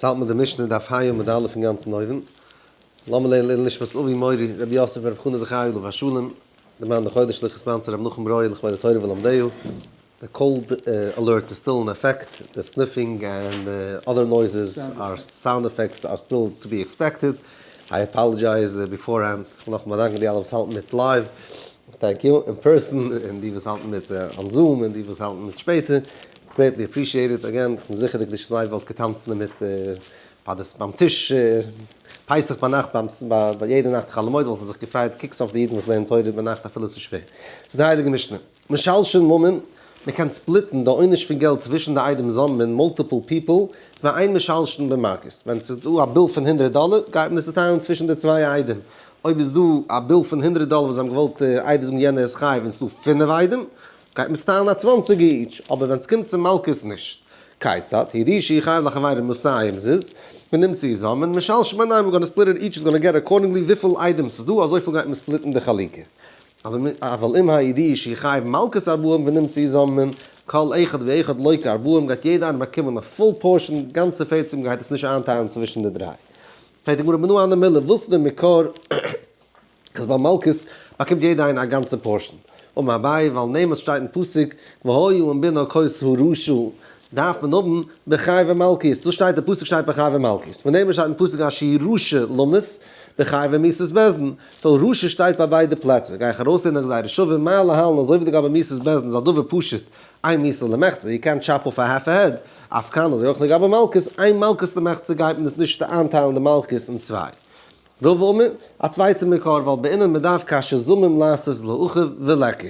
יעצט האלט מען די משנה דף ה' עמוד א' אינגאנצן אויבן. לאמיר לערנען לעילוי נשמת אבי מורי רבי יוסף ברב חנא זכרי' עליו השלום, דערמאן די חודש לכ' sponsor רבי נחום ברויער לכבוד התורה ולומדיה. די cold alert איז still אין effect, די sniffing and other noises are sound effects are still to be expected. I apologize beforehand. כ'וויל נאכאמאל באדאנקן די אלע וואס האלטן מיט live, thank you, אין person, און די וואס האלטן מיט on Zoom, און די וואס האלטן מיט שפעטער. Greatly appreciated, again, כ'בין זיכער די קדושת לוי וואלט געטאנצן דערמיט ביי די ביים טיש פסח ביינאכט ביים ביי יעדע נאכט חול המועד וואלט ער זיך געפרייט, קוקטס אויף די אידן וואס לערנען תורה ביינאכט אפילו ס'איז שווער. ס'איז די הייליגע משנה. משלשין ממון, מ'קען split ן די עונש פון געלט צווישן די עדים זוממין, multiple people, ואין משלשין במלקות. ווען ס'איז דא א bill פון הונדרעט דאלער, גייט מען עס צוטיילן צווישן די צוויי עדים. אויב איז דא א bill פון הונדרעט דאלער וואס זיי האבן געוואלט עדות זאגן יענער איז חייב און ס'איז דא פינף עדים, גייט מען צוטיילן א צוואנציגער each, אבער ווען ס'קומט צו מלקות נישט. כיצד, הידוע שהוא חייב לחבירו מאתים זוז, ונמצאו זוממין, משלשין ביניהם, we're gonna split it, each is gonna get accordingly וויפיל עדים ס'איז דא, אזויפיל גייט מען split ן די חלוקה. אבל אם הידוע שהוא חייב מלקות ארבעים ונמצאו זוממין, כל אחד ואחד לוקה ארבעים, גייט יעדער איינער באקומען א full portion, גאנצע פערציג, מ'גייט עס נישט איינטיילן צווישן די דריי. פרעגט די גמרא מנא הני מילי, וואס איז די מקור אז ביי מלקות באקומט יעדער איינער א גאנצע portion? אמר אביי, ווייל נאמר ס'שטייט אין פסוק, והיה אם בנו כה הרשע, דארף מען האבן בחייבי מלקות, דאס שטייט אין פסוק שטייט בחייבי מלקות, ונאמר שטייט אין פסוק אשר רשע למות בחייבי מיתות בית דין, so רשע שטייט ביי ביידע פלעצער, גיי איך ארויסלערנען א גזירה שווה, מה להלן אזוי ווי לגבי מיתות בית דין איז א דבר פשוט, אין מיתה למחצה, יו קענט טשאפ אףף א half א head, אף כאן אזוי אויך לגבי מלקות, אין מלקות למחצה גייט מען עס נישט איינטיילן די מלקות אין צוויי. רבא אמר, א צווייטע מקור, ווייל בעינן מדארף כאשר זומם לעשות לאחיו וליכא.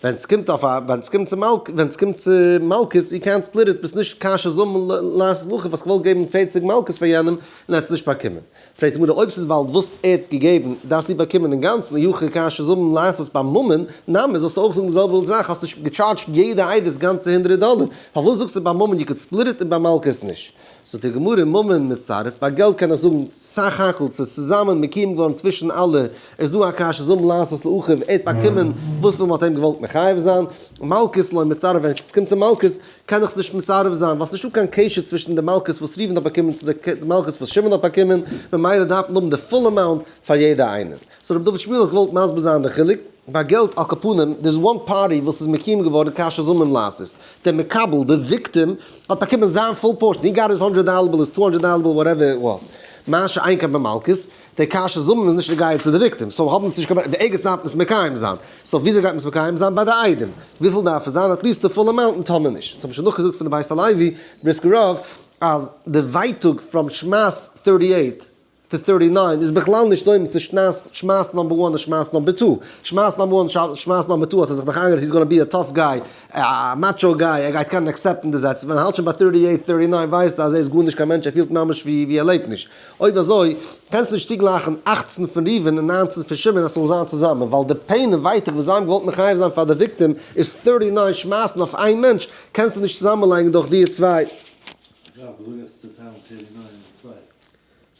ווען ס'קומט אויף א, ווען ס'קומט צו מלק, ווען ס'קומט צו מלקות, יו קענט ספליט איט, ביסט נישט כאשר זומם לעשות לאחיו, האסט געוואלט געבן פערציג מלקות פאר יענעם, און ער האט עס נישט באקומען. פרעגט די גמרא, אויב ס'איז ווייל וואס ער האט געגעבן דארפסטו באקומען אינגאנצן, אי הכי כאשר זומם לעשות ביי ממון, נמי, זאלסטו אויך זאגן די זעלבע זאך, האסט נישט געטשארדזשט יעדע עדות גאנצע הונדרעט דאלער, פארוואס זאגסטו ביי ממון you could split it און ביי מלקות נישט? זאגט די גמרא, ממון מצטרף, ביי געלט קען איך זאגן סך הכל ס'איז צוזאמען מקוים געווארן צווישן אלע, איז דא א כאשר זמם לעשות לאחיו, ער האט באקומען וואס מ'האט אים געוואלט מחייב זיין, מלקות לא מצטרף, ווען ס'קומט צו מלקות קען איך עס נישט מצרף זיין, ווייל ס'נישטא קיין קשר צווישן די מלקות וואס ראובן האט באקומען צו די מלקות וואס שמעון האט באקומען, ממילא דארף מען האבן די full amount פאר יעדע איינעם. so רבי דוד שמואל האט געוואלט מסביר זיין די חילוק, ביי געלט על כל פנים, there is one party וואס איז מקוים געווארן כאשר זמם לעשות, דער מקבל, דער victim, האט באקומען זיין full portion, he got his hundred dollar bill, his two hundred dollar bill, whatever it was. מה שאין כן ביי מלקות, דער כאשר זמם איז נישט נוגע צו די victim, so האבן עס נישט קיין, די עגעס דארף מען עס מקיים זיין, so וויאזוי גייט מען עס מקיים זיין? ביי די עדים. וויפיל דארף עס זיין? at least די full amount און טאמער נישט. ס'האב איך שוין נאכגעזאגט פון די בית הלוי, בריסקער רב, אז די ווייטאג from שמות thirty eight to thirty nine איז בכלל נישט דומה צו שנת שמות number one און שמות number two. שמות number one און שמות number two האט ער זיך נאך איינגערעדט he's gonna be a tough guy, א macho guy, ער גייט קענען accept ן די זעצן, ווען ער האלט שוין ביי thirty eight thirty nine ווייסט ער אז ער איז גארנישט קיין מענטש ער פילט ממש ווי ער לעבט נישט. אויב אזוי קענסטו נישט צוגלייכן 18 פון ראובן און 19 פון שמעון אז ס'זאל זיין צוזאמען, ווייל די pain און ווייטאג וואס זיי האבן געוואלט מחייב זיין פאר די victim איז thirty nine שמייסן אויף איין מענטש, קענסטו נישט צוזאמענלייגן דורך די צוויי. אגב, וויאזוי גייסטו צוטיילן thirty nine אין צוויי?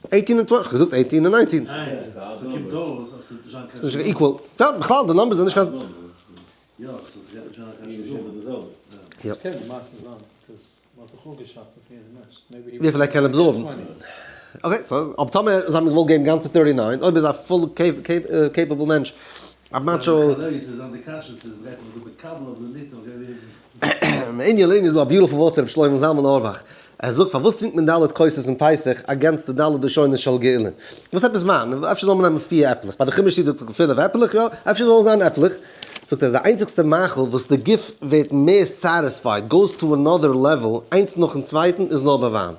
eighteen און twenty, כ'האב געזאגט eighteen און nineteen. ניין, ס'קומט אויס אז ס'איז נישט קיין. ס'איז נישט equal. יא, בכלל די numbers זענען נישט קיין. יא, ס'גייט נישט זיין קיין שום די זעלבע. יא. ס'קען למעשה זיין, 'cause מ'האט דאך אפגעשאצט אויף יעדע מענטש. וויפיל ער קען absorb ן. Okay, so, אבער טאמער זיי האבן געוואלט געבן גאנצע thirty nine, אויב איז א full capable מענטש, א macho. מענין לענין איז דא א beautiful ווארט פון רבי שלמה זלמן אויערבאך, ער זאגט פארוואס טרינקט מען ד' כוסות אין פסח against די ד' לשונות של גאולה? וואס עפעס וויין? אפשר זאל מען נעמען פיר עפלעך, ביי די חומש איז דא פינף עפלעך, יא? אפשר זאל עס זיין עפלעך? זאגט ער אז די איינציגסטע מאכל וואס די גוף ווערט מער satisfied, goes to another level, איינס נאכן צווייטן, איז נאר ביי וויין.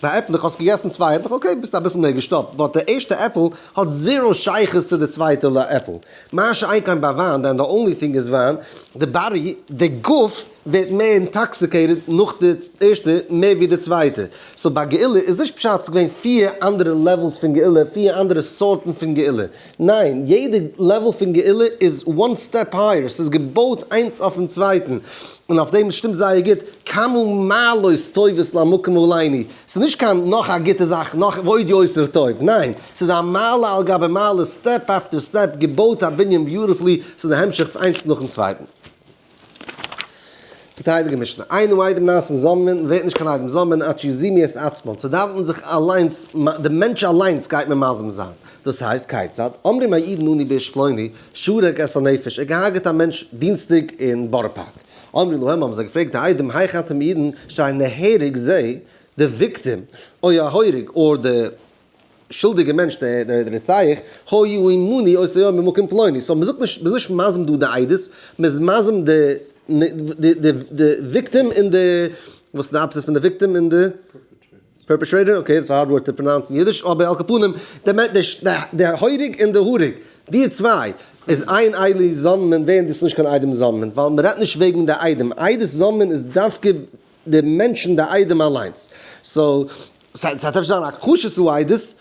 ביי עפלעך האסט געגעסן צוויי עפלעך, okay ביסט אביסל מער געשטאפט, but די ערשטע עפל האט zero שייכות צו די צווייטע עפל. מה שאין כן ביי וויין, then the only thing איז וויין, די body, די גוף, ווערט מער intoxicated נאך די ערשטע מער ווי די צווייטע. so ביי גאולה איז נישט פשט ס'איז געווען פיר אנדערע levels פון גאולה, פיר אנדערע סארטן פון גאולה. ניין, יעדע level פון גאולה איז one step higher, ס'איז געבויט איינס אויפן צווייטן. און אויף דעם שטימט זייער גוט כמה מעלות טובות למקום עלינו. ס'איז נישט קיין נאך א גוטע זאך, נאך ועוד יותר טוב, ניין, ס'איז א מעלה על גבי מעלה, step after step, געבויט א בנין beautifully, ס'איז די המשך איינס נאכן צווייטן. זאגט די הייליגע משנה, אין העדים נעשים זוממין, ווערט נישט קיין עדים זוממין עד שיזימו את עצמן, צו דארף זיך אליינס, די מענטש אליינס גייט מען מזים זיין, דאס הייסט, כיצד, אמרו מעידין אנו באיש פלוני, שהרג את הנפש, ער געהארגעט א מענטש דינסטאג אין בארא פארק. אמרו להם, האבן זיי געפרעגט די עדים, היאך אתם מעידין שהרי נהרג זה, די victim, או ההורג, or די שולדיגע מענטש דער רוצח, היה עמנו אותו היום במקום פלוני, so מ'זאגט נישט, מ'איז נישט מזים דא די עדות, מ'איז מזים די די victim און די, וואס איז די opposite פון די victim און די perpetrator, okay, that's a hard word to pronounce אין אידיש, אבער על כל פנים, די הורג און די הרוג, די צוויי, איז אין אלו זוממין ווערן דאס נישט קיין עדים זוממין, ווייל מ'רעדט נישט וועגן די עדים, עדות זוממין איז דווקא די מענטשן די עדים אליינס. so, ס'וועט אפשר זיין א חשש עדות,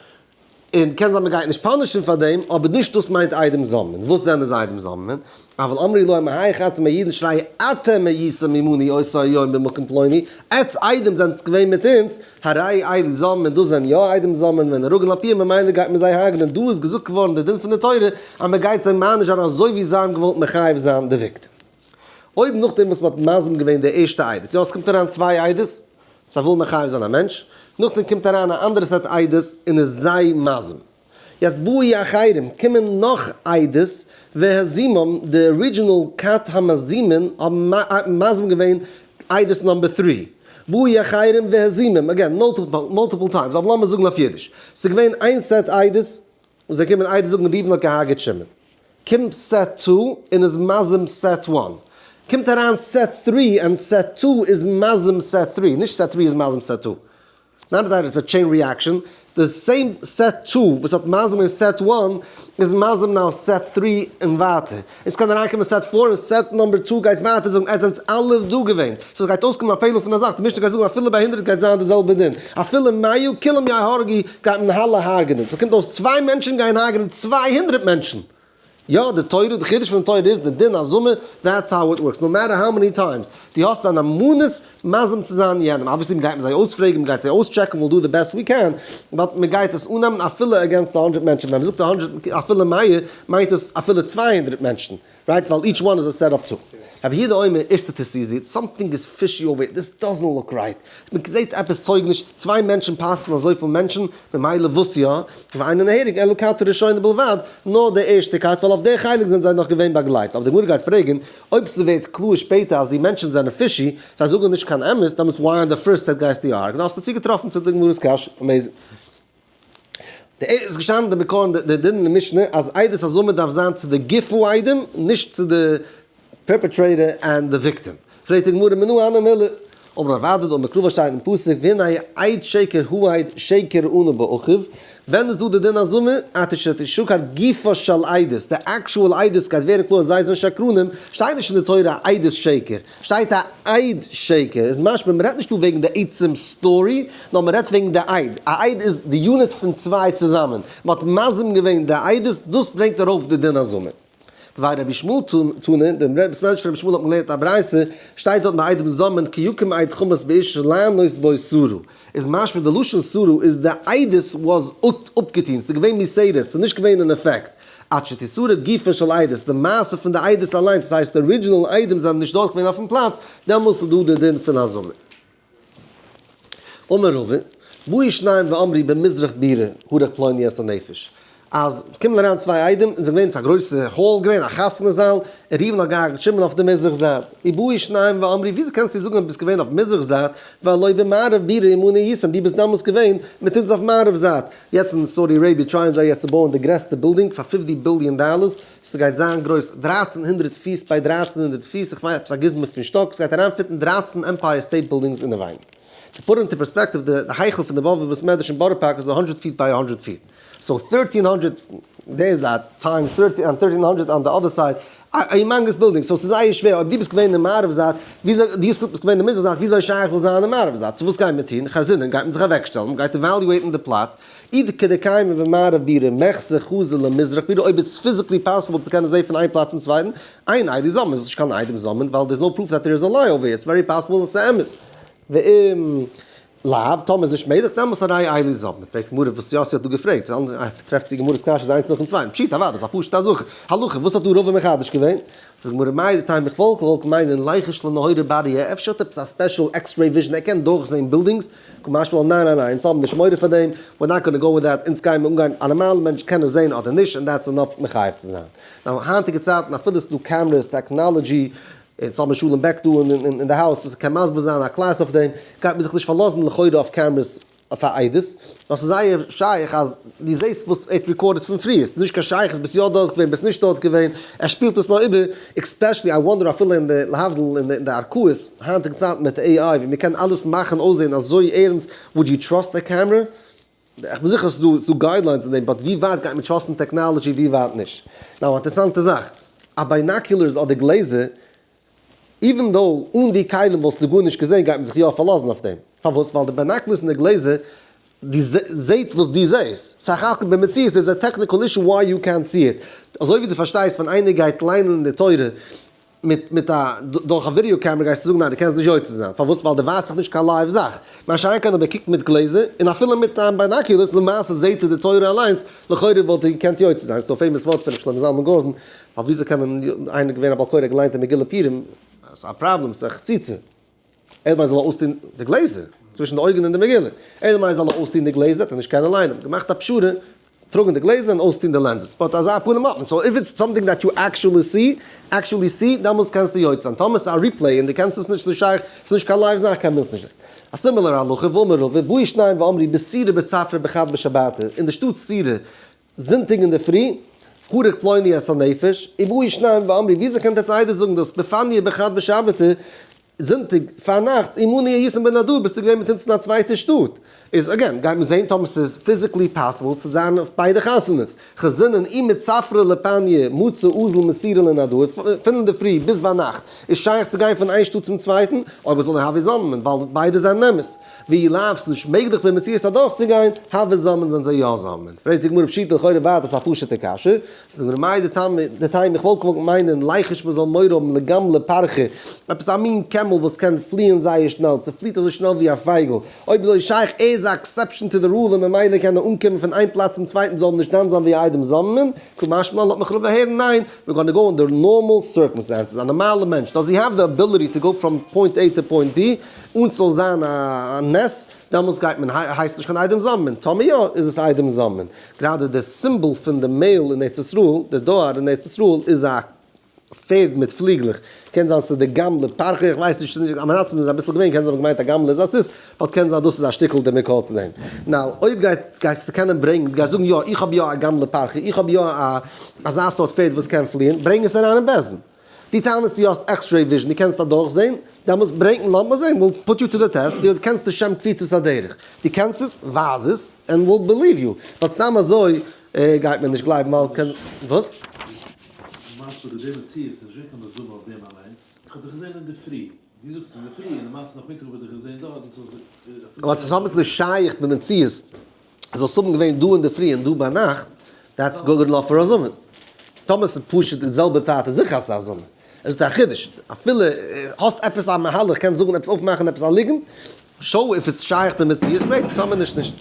און קען זיין מ'גייט נישט punish ן פאר דעם, אבער נישט דאס מיינט עדים זוממין. וואס דען איז עדים זוממין? אבל אמרו להם מהיכא אתם מעידין שהרי אתם הייתם עמנו אותו היום במקום פלוני, עטץ עדים זענטס געווען מיט אונז, הרי אלו זוממין, דאס זענען יא עדים זוממין, ונהרגין על פיהם ממילא גייט מען זיי הרג'נען, דא איז געזאגט געווארן די דין פון די תורה אז מ'גייט זיי מעניש זיין אזוי ווי זיי האבן געוואלט מחייב זיין די victim. אויב נאכדעם וואס מ'האט מזים געווען די ערשטע עדות, יא עס קומט אריין צוויי עדות, זיי ווילן מחייב זיין א מענטש, נאכדעם קומט אריין א אנדערע set עדות און איז זיי מזים. יעצט באו אחרים, קומען נאך עדות, והזימום, די original כת המזימין האבן מזים געווען עדות number three. באו אחרים והזימום, again, multiple times, אבער לאמיר זאגן אויף אידיש. ס'איז געווען איין set עדות, וואס זיי קומען עדות זאגן ראובן האט געהארגעט שמעון. קומט set two און איז מזים set one. קומט אריין set three און set two איז מזים set three, נישט set three איז מזים set two. not that it's a chain reaction, די same set two וואס האט מזים געווען set one איז מזים now set three און ווייטער. און ס'קען אריינקומען set four און set number two גייט ווייטער זאגן עטס זענטס אלע דא געווען. so ס'גייט אויסקומען א פלא פון א זאך, די משנה גייט זאגן אפילו ביי הונדרעט גייט זיין די זעלבע דין, אפילו מאה כולם יהרגו גייט מען אלע הרג'נען, so קומט אויס צוויי מענטשן גייען הרג'נען 200 מענטשן. יא, די תורה, די חידוש פון די תורה איז די דין הזמה, that's how it works, no matter how many times דו האסט א נאמנות מזים צו זיין יענעם, obviously מ'גייט מיט זיי אויספרעגן, מ'גייט זיי אויסטשעקן, we'll do the best we can, but מ'גייט עס אננעמען אפילו against 100 מענטשן, ווען מ'זאגט 100 אפילו 100 מיינט עס אפילו 200 מענטשן. Right? ווייל each one is a set of two. רבי יהודה אומר איסתא תזיזי, something is fishy over here, this doesn't look right. מען זעט עפעס טויג נישט, צוויי מענטשן פאסן אזויפיל מענטשן, ממילא וואס יא? ואינו נהרג אלא כת הראשונה בלבד, נאר די ערשטע כת, ווייל אויף די חלק זענען זיי נאך געווען באגלייבט. אבער די גמרא גייט פרעגן, אויב ס'ווערט קלאר שפעטער אז די מענטשן זענען fishy, זיי זאגן נישט קיין אמת, דעמאלטס why on the first set גייסטו יא הרג'נען? האסטו צוגעטראפן צו די גמרא'ס קשיא. Amazing. די איז געשטאנען די מקור אין די דין אין די משנה אז עדות הזמה דארף זיין צו די גוף העדים נישט צו די perpetrator and די victim. פרעגט די גמרא מנא הני מילי, אמר רב אדא דאמר קרא וואס שטייט אין פסוק והנה עד שקר העד שקר ענה באחיו, ווען איז דא די דין הזמה? עד שתשקר גופה של עדות, די actual עדות גייט ווערן קלאר אז זיי זענען שקרנים, שטייט נישט אין די תורה עדות שקר, שטייט א עד שקר, איז משמע מ'רעדט נישט דא וועגן די עצם story, נאר מ'רעדט וועגן די עד, א עד איז די unit פון צוויי צוזאמען, מ'האט מזים געווען די עדות, דאס ברענגט ארויף די דין הזמה. דבי רבי ישמעאל תנא, דעם בית מדרש פון רבי ישמעאל האט מען געלערנט א ברייתא, שטייט דארט ביי עדים זוממין כי יקום עד חמס באיש לענות בו סרה, איז משמע די לשון סרה איז די עדות was אפגעטון, ס'איז געווען מוסרת, ס'איז נישט געווען אין effect. עד שתסרה גופה של עדות, די מעשה פון די עדות אליינס, דאס הייסט די original עדים זענען נישט דארט געווען אויפן פלאץ, דעמאלס איז דא די דין פון הזמה. אמר רבא, באו שניים ואמרו במזרח בירה הרג פלוני את הנפש, אז עס קומען אריין צוויי עדים און זיי געווען צו א גרויסע hall געווען א חתונה זאל, און ראובן האט געהארגעט שמעון אויף די מזרח זייט, ובאו שניים ואמרו וויאזוי קענסטו זאגן אז ביסט געווען אויף מזרח זייט, והלא במערב בירה עמנו הייתם, דו ביסט דאמאלס געווען מיט אונז אויף מערב זייט, יעצט אין Saudi Arabia try ען זיי יעצט צו בויען די גרעסטע בילדינג פאר 50 ביליאן דאלערס, ס'גייט זיין גרויס 1300 פיס ביי 1300 פיס, איך ווייס עפעס א גוזמא פון שטאק, ס'גייט אריינפיטן 13 Empire State Buildings אינעווייניג. To put into perspective, די היכל פון די באבובער בית מדרש אין בארא פארק איז 100 feet by 100 feet. So 1300 דער זייט times 1300 on the other side, א humongous building. So ס'איז זייער שווער, אויב דו ביסט געווען אין מערב זייט, וויאזוי, דו האסט געזאגט ביסט געווען אין מזרח זייט, וויאזוי שייך זאל זיין אין מערב זייט? So וואס גייט מען טון? חזינען גייט מען זיך אוועקשטעלן, מען גייט evaluate ן די פלאץ, אי דכדקיימא במערב בירה מחזי חזי למזרח בירה, אויב איז physically possible צו קענען זעהן פון איין פלאץ צום צווייטן, אין אלו זוממין, איז נישט קיין עדים זוממין, ווייל there is no proof that there is a lie over here, it's very possible אז ס'איז אמת. ואם. לאו, טאמער איז נישט מעגליך, דעמאלס הרי אלו זוממין. פרעגט גמרא וואס יאסי האט דא געפרעגט, טרעפט זיך גמרא'ס קשיות איינס נאכן צווייטן, פשיטא אוודאי, ס'איז א פשוט'ע הלכה, וואס האט דא רבא מחדש געווען? זאגט גמרא מהו דתימא איך וואלט געוואלט מיינען ליחוש לנהורא בריא, אפשר האט ער עפעס א special x-ray vision ער קען דורכזעהן buildings, קא משמע לן ניין ניין ניין אונז האבן נישט מורא פאר דעם, we're not gonna go with that, אונז גייען מיר אנגיין א נארמאלע מענטש קען עס זעהן אדער נישט און that's enough מחייב צו זיין. now היינטיגע צייטן אפילו ס'דא cameras, technology, אונז האבן שלום בעק דא אין די house וואס קען מסביר זיין א class אויף דעם, גייט מען זיך נישט פארלאזן לכאורה אויף cameras אויף א עדות, ווייל ס'איז זייער שייך אז דו זעסט וואס ער האט recorded פון פריער, ס'איז נישט קיין שייכות ביסט יא דארט געווען ביסט נישט דארט געווען, ער שפילט עס נאר איבער, especially I wonder אפילו אין די להבדיל אין די ערכאות היינטיגע צייטן מיט AI ווי מ'קען אלעס מאכן אויסזען אזוי ערנסט, would you trust a camera? איך בין זיכער ס'איז דא guidelines אין דעם, but ווי ווייט גייט מען trust ן technology ווי ווייט נישט? now א אינטערעסאנטע זאך, א binoculars אדער גלעזער, even though אן די כלים וואלסטו גארנישט געזען גייט מען זיך יא פארלאזן אויף דעם, פארוואס? ווייל די binoculars און די גלעזער די זעהט וואס דו זעהסט, סך הכל במציאות איז א technical issue וויי יו קענט סי איט, אזוי ווי דו פארשטייסט ווען איינער גייט ליינען די תורה מיט מיט א דורך א video camera גייסטו זאגן ניין דו קענסט נישט יוצא זיין, פארוואס? ווייל דו ווייסט דאך נישט קיין live זאך, מה שאין כן אויב ער קוקט מיט גלעזער און אפילו מיט א binoculars למעשה זעהט ער די תורה אליינס, לכאורה וואלט ער געקענט יוצא זיין, ס'דא א famous ווארט פון ר' שלמה זלמן גארדאן, ווייל וויאזוי קען מען, איינער געווען א בעל קורא געליינט אין מגילה פורים, ס'איז א פראבלעם, ס'איז א חציצה, אלא מאי זאל ער אויסטון די גלעזער, צווישן די אויגן און די מגילה, אלא מאי זאל ער אויסטון די גלעזער, וועט ער נישט קענען ליינען, געמאכט א פשרה, טראגן די גלעזער און אויסטון די lenses, but אזא פנים האט מען, so if it's something that you actually see, actually see, דעמאלס קענסטו יוצא זיין, טאמער ס'איז א replay און דו קענסט עס נישט, ס'נישט שייך, ס'נישט קיין live זאך קען מען עס נישט זען. א similar הלכה, ואמר רבא, בעו שניים ואמרי בסורא בצפרא בחד בשבתא, אין די שטאט סורא, זונטאג אינדערפרי, הרג פלוני את הנפש, ובאו שניים ואמרו, וויאזוי קענט עטץ עדות זאגן דאס, בפניא בחד בשבתא, זונטאג פארנאכטס, עמנו הייתם בנהרדעא, ביסטו געווען מיט אונז אין א צווייטע שטאט. איז again, גייט מען זעהן טאמער ס'איז physically possible צו זיין אויף ביידע חתונות. חזינן אי מצפרא לפניא מצי אזיל מסורא לנהרדעא, פון אינדערפרי ביז ביינאכט איז שייך צו גיין פון איין שטאט צום צווייטן, אויב זאל הוו זוממין, ווייל ביידע זענען אמת. ואי לאו, ס'איז נישט מעגליך במציאות אדורכצוגיין, הוו זוממין זענען זיי יא זוממין. פרעגט די גמרא פשיטא לכאורה ווייטער ס'איז א פשוט'ע קשיא. זאגט די גמרא מהו דתימא איך וואלט געוואלט מיינען ליחוש מ'זאל מורא האבן לגמלא פרחא, עפעס א מין camel וואס קען פליען זייער שנעל, ס'פליעט אזוי שנעל ווי א פייגל, אויב אזוי שייך ער איז א exception to the rule און ממילא קען ער אנקומען פון איין פלאץ צום צווייטן זאל נישט דן זיין ווי עדים זוממין, קא משמע לן לאזט מיך רבא הערן ניין, we're gonna go under normal circumstances, א נארמאלע מענטש does he have the ability to go from point A to point B אן ס'זאל זיין א נס, דעמאלס גייט מען הייסט נישט קיין עדים זוממין, טאמער יא איז עס עדים זוממין. גראדע די symbol פון די mail אין ארץ ישראל, די דואר אין ארץ ישראל איז א פערד מיט פליגלעך, קען זיין ס'איז די גמלא פרחא, איך ווייס נישט, ס'איז נישט, אמעראצים זענען אביסל געווען, קען זיין מ'האט געמיינט א גמלא איז א סוס, but קען זיין דאס איז א שטיקל די מקור צו דעם. now, אויב גייט גייסטו קענען ברענגן, דו גייסט זאגן יא, איך האב יא א גמלא פרחא, איך האב יא א אזא סארט פערד וואס קען פליען, ברענג עס אריין אין בית דין. דו טענה'סט דו האסט x-ray vision, דו קענסט אדורכזען, דעמאלס ברענג, לאמיר זען, we'll put you to the test, דו קענסט די שם קפיצת הדרך, דו קענסט עס, ווייז עס, and we'll believe you, but סתם אזוי גייט מען נישט גלייבן ווייל קען, וואס? מיינסט דו די מציאות איז נישט געווען קיין מזומן אויף דעם אליינס? איך האב דיך געזען אינדערפרי, דו זאגסט אינדערפרי און למעשה נאכמיטאג האב איך דיך געזען דארט און ס'איז אבער ס'איז אביסל שייך במציאות אז זאלסט האבן געווען דא אינדערפרי און דא ביינאכט, that's good enough for א זומן. טאמער ס'איז פשוט אין די זעלבע צייט איז זיכער אז ס'איז א זומן. עס איז א חידוש. אפילו האסט עפעס א מהלך קענסט זאגן עפעס אויפמאכן עפעס א ליגנט, show if it's שייך במציאות great, טאמער נישט נישט.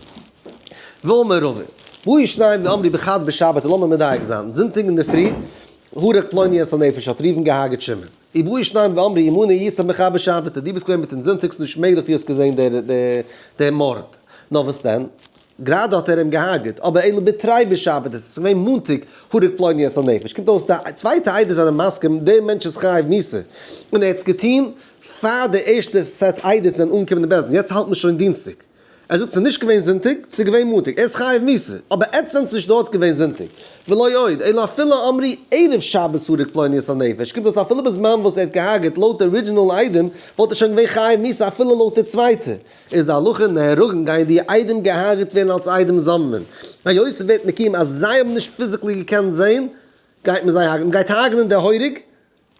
ואמר רבא, בעו שניים ואמרי בחד בשבתא, לאמיר מדייק זיין, זונטאג אינדערפרי, הרג פלוני את הנפש האט ראובן געהארגעט שמעון. ובאו שניים ואמרי עמנו היית בחד בשבתא, דו ביסט געווען מיט אונז זונטאג ס'נישט מעגליך דו האסט געזען דער מארד. נאר וואס דען? גראדע האט ער אים געהארגעט, אבער אלא בתרי בשבתא, ס'איז געווען מאנטאג, הרג פלוני את הנפש. קומט אויס די צווייטע עדות זענען מסכים, דער מענטש איז חייב מיתה. און ער האט עס געטון פאר די ערשטע set עדות זענען אנגעקומען אין בית דין, יעצט האלט מען שוין דינסטאג. ער זאגט ס'איז נישט געווען זונטאג, ס'איז געווען מאנטאג, ער איז חייב מיתה, אבער עטס זענטס נישט דארט געווען זונטאג. ולא עוד, אלא אפילו אמרי ערב שבת הרג פלוני את הנפש, קומט אויס אפילו בזמן וואס ער האט געהארגעט לויט די original עדים, וואלט ער שוין געווען חייב מיתה אפילו לויט די צווייטע. איז די הלכה נהרגין גייען די עדים געהארגעט ווערן אלס עדים זוממין. היות ס'ווערט מקוים אז זיי האבן נישט physically געקענט זעהן, גייט מען זיי הרג'ענען, מ'גייט הרג'נען די הורג,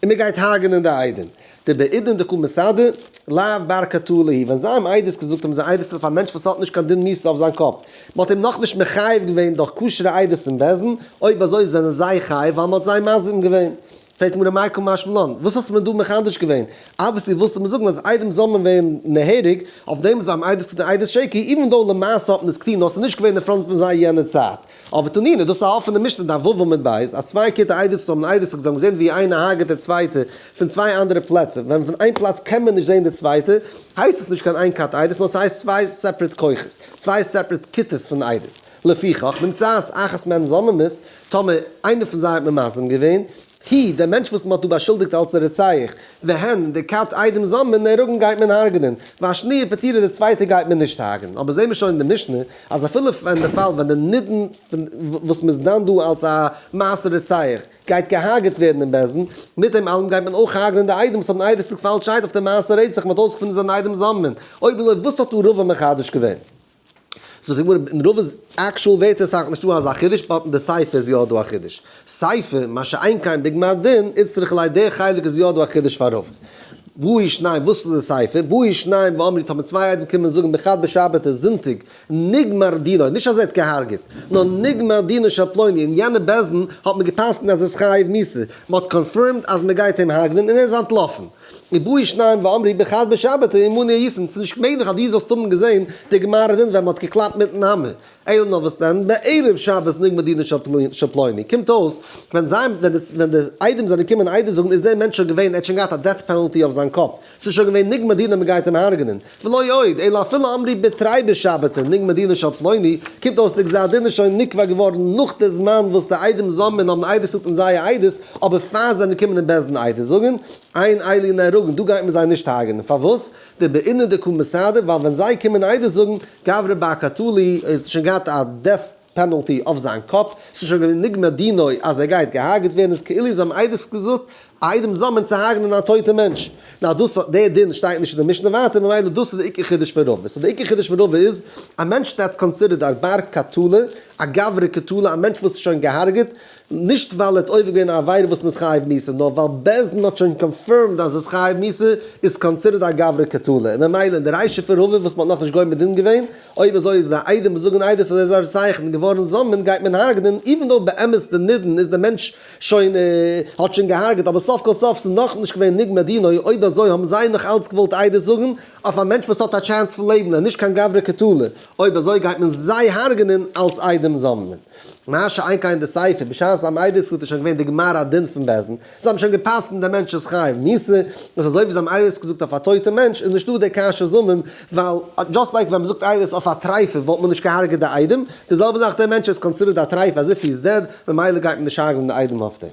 און מען גייט הרג'נען די עדים. דבעידנא דקא מסהדי, לאו בר קטלא הוא. ווען זיי האבן עדות געזאגט האבן זיי עדות געזאגט אויף א מענטש וואס האט נישט קיין דין מיתה אויף זיין קאפ. מען האט אים נאכנישט מחייב געווען דורך כשר'ע עדות אין בית דין, אויב אזוי זענען זיי חייב ווייל מען האט זיי מזים געווען. פרעגט די גמרא מאי קא משמע לן, וואס האסטו מיר דא מחדש געווען? obviously ווילסטו מיר זאגן אז עדים זאל מען ווערן נהרג אויף דעם זיי האבן עדות צו די עדות שקר, even though למעשה האט מען עס געטון נאר ס'איז נישט געווען אין front פון זיי יענע צייט. אבער תנינא, דאס איז א אפענע משנה דף ו' עמוד ב', אז צוויי כיתי עדות האבן עדות זיך זיי האבן געזען ווי איינער הרג'עט די צווייטע פון צוויי אנדערע פלעצער, ווען פון איין פלאץ קען מען נישט זען די צווייטע, הייסט עס נישט קיין איין כת עדות נאר ס'הייסט צוויי separate כוחות, צוויי separate כיתות פון עדות. לפיכך, נמצאת אחת מהן זוממות, טאמער איינער פון זיי האט ממזם געווען, הוא, דער מענטש וואס מען האט דא באשולדיגט אלס א רוצח, והן, די כת עדים זוממין נהרגין גייט מען הרג'נען, והשניה פטורה די צווייטע גייט מען נישט הרג'נען. אבער זעהן מיר שוין אין די משנה, אז אפילו אין די פאל ווען די נידון פון וואס מען איז דן דא אלס א מעשה רוצח, גייט געהארגעט ווערן אין בית דין, מיט דעם אלעם גייט מען אויך הרג'נען די עדים וואס האבן עדות געזאגט פאלשהייט אויף די מעשה רצח, מען האט אויסגעפונען זיי זענען עדים זוממין. אויב אזוי וואס האט דא רבא מחדש געווען? זאגט די גמרא, אין רבא'ס actual ווערטער איז טאקע נישטא אזא חידוש, but אין די סיפא איז יא דא א חידוש. סיפא, מה שאין כן בגמר דין, איצטריך ליה דער חלק איז יא דא א חידוש פאר רבא. באו שניים, וואס איז די סיפא? באו שניים ואמרו, טאמער צוויי עדים קומען זאגן בחד בשבתא זונטאג, נגמר דינו, נישט אז ער האט געהארגעט, נאר נגמר דינו של פלוני, אין יענע בית דין האט מען גע'פסק'נט אז ער איז חייב מיתה, מען האט confirmed אז מען גייט אים הרג'נען און ער איז אנטלאפן. ובאו שניים ואמרו בחד בשבתא עמנו הייתם, ס'איז נישט מעגליך אז דו זאלסט האבן געזען די גמר הדין ווען מ'האט געקלאפט מיטן האמער, אלא נאר וואס דען בערב שבת נגמר דינו של פלוני, קומט אויס ווען זיי ווען די עדים זענען געקומען עדות זאגן איז דער מענטש שוין געווען ער האט שוין געהאט א death penalty אויף זיין קאפ, ס'איז שוין געווען נגמר דינו מ'גייט אים הרג'נען, ולא עוד, אלא אפילו אמרו בתרי בשבתא נגמר דינו של פלוני, קומט אויס די גזר דין איז שוין נקבע געווארן נאך די זמן וואס די עדים זוממין האבן עדות געזאגט אין זייער עדות, אבער פאר זיי זענען געקומען אין בית דין עדות זאגן, אין אלו נהרגין, דא גייט מען זיי נישט הרג'נען, פארוואס? דבעינן דקא מסהדי, ווייל ווען זיי קומען עדות זאגן, גברא בר קטלא, ער האט שוין געהאט א death penalty אויף זיין קאפ, ס'איז שוין געווען נגמר דינו אז ער גייט געהארגעט ווערן, איז כאילו זיי האבן עדות געזאגט, עדים זוממין צו הרג'נען א טויטע מענטש. נאר דאס דער דין שטייט נישט אין די משנה ווייטער, ממילא דאס איז די עיקר חידוש פון רבא. so די עיקר חידוש פון רבא איז, א מענטש that's considered א בר קטלא, א גברא קטלא, א מענטש וואס איז שוין געהארגעט, נישט ווייל ער האט עובר געווען א עבירה וואס מ'איז חייב מיתה, נאר ווייל בית דין האט שוין confirmed אז ער איז חייב מיתה, איז considered א גברא קטלא. און ממילא אין די רישא פון רבא וואס מ'האט נאכנישט גומר דין געווען, אויב אזוי איז די עדים וואס זאגן עדות אז ער איז א רוצח און געווארן זוממין גייט מען הרג'נען, even though באמת די נידון איז די מענטש שוין האט שוין געהארגעט אבער סוף כל סוף ס'איז נאכנישט געווען נגמר דינו, אויב אזוי האבן זיי נאך אלץ געוואלט עדות זאגן אויף א מענטש וואס האט א chance פון לעבן און נישט קיין גברא קטלא, אויב אזוי גייט מען זיי הרג'נען אלץ עדים זוממין. מה שאין כן די סיפא, בשעת זיי האבן עדות געזאגט איז שוין געווען די גמר הדין פון בית דין, זיי האבן שוין גע'פסק'נט דער מענטש איז חייב מיתה, איז אזוי ווי זיי האבן עדות געזאגט אויף א טויטע מענטש איז נישטא די קשיא זוממין, ווייל just like ווען מ'זאגט עדות אויף א טרייפה וואלט מען נישט געהארגעט די עדים, די זעלבע זאך דער מענטש איז considered א טרייפה as if he is dead, ממילא גייט מען נישט הרג'נען די עדים אויף דעם.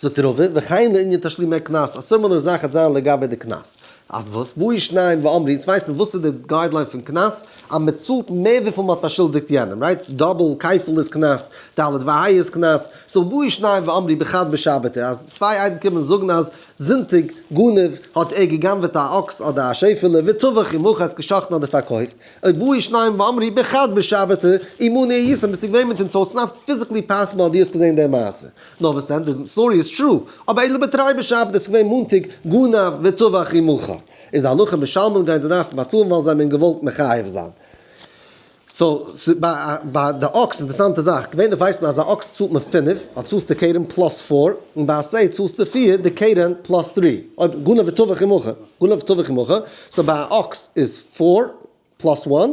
זאגט רבא, וכן לענין תשלומי קנס, א similar זאך וועט זיין לגבי די קנס. אז וואס? באו שניים ואמרו, אונז ווייסט מען וואס איז די guideline פון קנס, אז מען צאלט מער וויפיל מען האט באשולדיגט יענעם, right? Double, כפל איז קנס, ד' וה' איז קנס, so באו שניים ואמרו בחד בשבתא, אז צוויי עדים קומען זאגן אז זונטאג גנב האט ער גע'גנב'עט א אקס אדער א שעפעלע וטבח ומכר האט גע'שחט'ן אדער פארקויפט, ובאו שניים ואמרו בחד בשבתא עמנו הייתם ביסטו געווען מיט אונז so it's not physically possible אז דו האסט געזען די מעשה. נאר וואס דען, די story איז true, אבער אלא בתרי בשבתא איז געווען מאנטאג גנב וטבח ומכר. איז די הלכה משלמין גייען זיי דארפן באצאלן ווייל זיי האבן אים געוואלט מחייב זיין. So ביי די אקס אינטערעסאנטע זאך, געווענליך ווייסט מען אז א אקס צאלט מען פינף, ווייל צאלסט די קרן plus four, און ביי א שה צאלסטו פיר, די קרן plus three, אויב גנב וטבח ומכר, גנב וטבח ומכר, so ביי א אקס איז four plus one,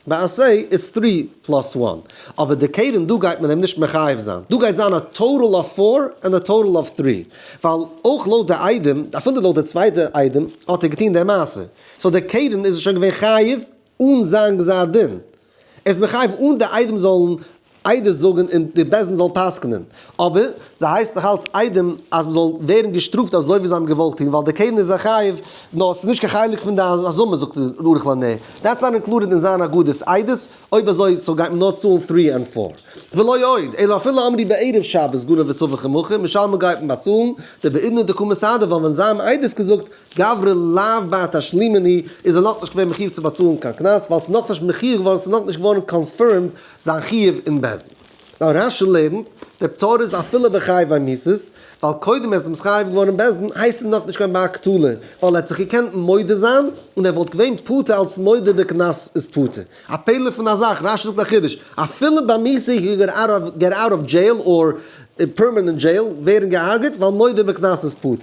ביי א שה איז three plus one, אבער די קרן דא גייט מען אים נישט מחייב זיין, דא גייט זיין א total of four און א total of three, ווייל אויך לויט די עדים, אפילו לויט די צווייטע עדים, האט ער געטון די מעשה, so די קרן איז שוין געווען חייב אן זיין גזר דין. ער איז מחייב אן די עדים זאלן עדות זאגן און די בית דין זאל פסק'נען. אבער זיי הייסט נאך אלץ עדים אז מ'זאל ווערן געשטראפט אזוי ווי זיי האבן געוואלט טון ווייל די קרן איז א חייב, נאר ס'איז נישט קיין חלק פון די הזמה זאגט ערוך לנר. That's not included אין זיין הגדת עדות, אויב אזוי so גייט מען נאר צאלן three and four. ולא עוד, אלא אפילו אמרו בערב שבת גנב וטבח ומכר, משלמין גייט מען באצאלן, דבעידנא דקא מסהדי ווייל ווען זיי האבן עדות געזאגט גברא לאו בר תשלומין הוא, איז ער נאכנישט געווען מחיוב צו באצאלן קיין קנס, ווייל ס'איז נאכנישט מחיוב געווארן, ס'איז נאכנישט געווארן confirmed זיין חיוב אין בית דין. נאר רש"י לערנט, דער פטור איז אפילו בחייבי מיתות, ווייל קודם ער איז נתחייב געווארן אין בית דין, הייסט ער נאכנישט קיין בר קטלא, ווייל ער האט זיך געקענט מודה זיין, און ער וואלט געווען פטור אלס מודה בקנס איז פטור. א פלא פון א זאך, רש"י זאגט א חידוש, אפילו ביי מיתה he could get out of jail or. אין permanent jail, ווערן געהארגעט, ווייל מודה בקנס איז פטור.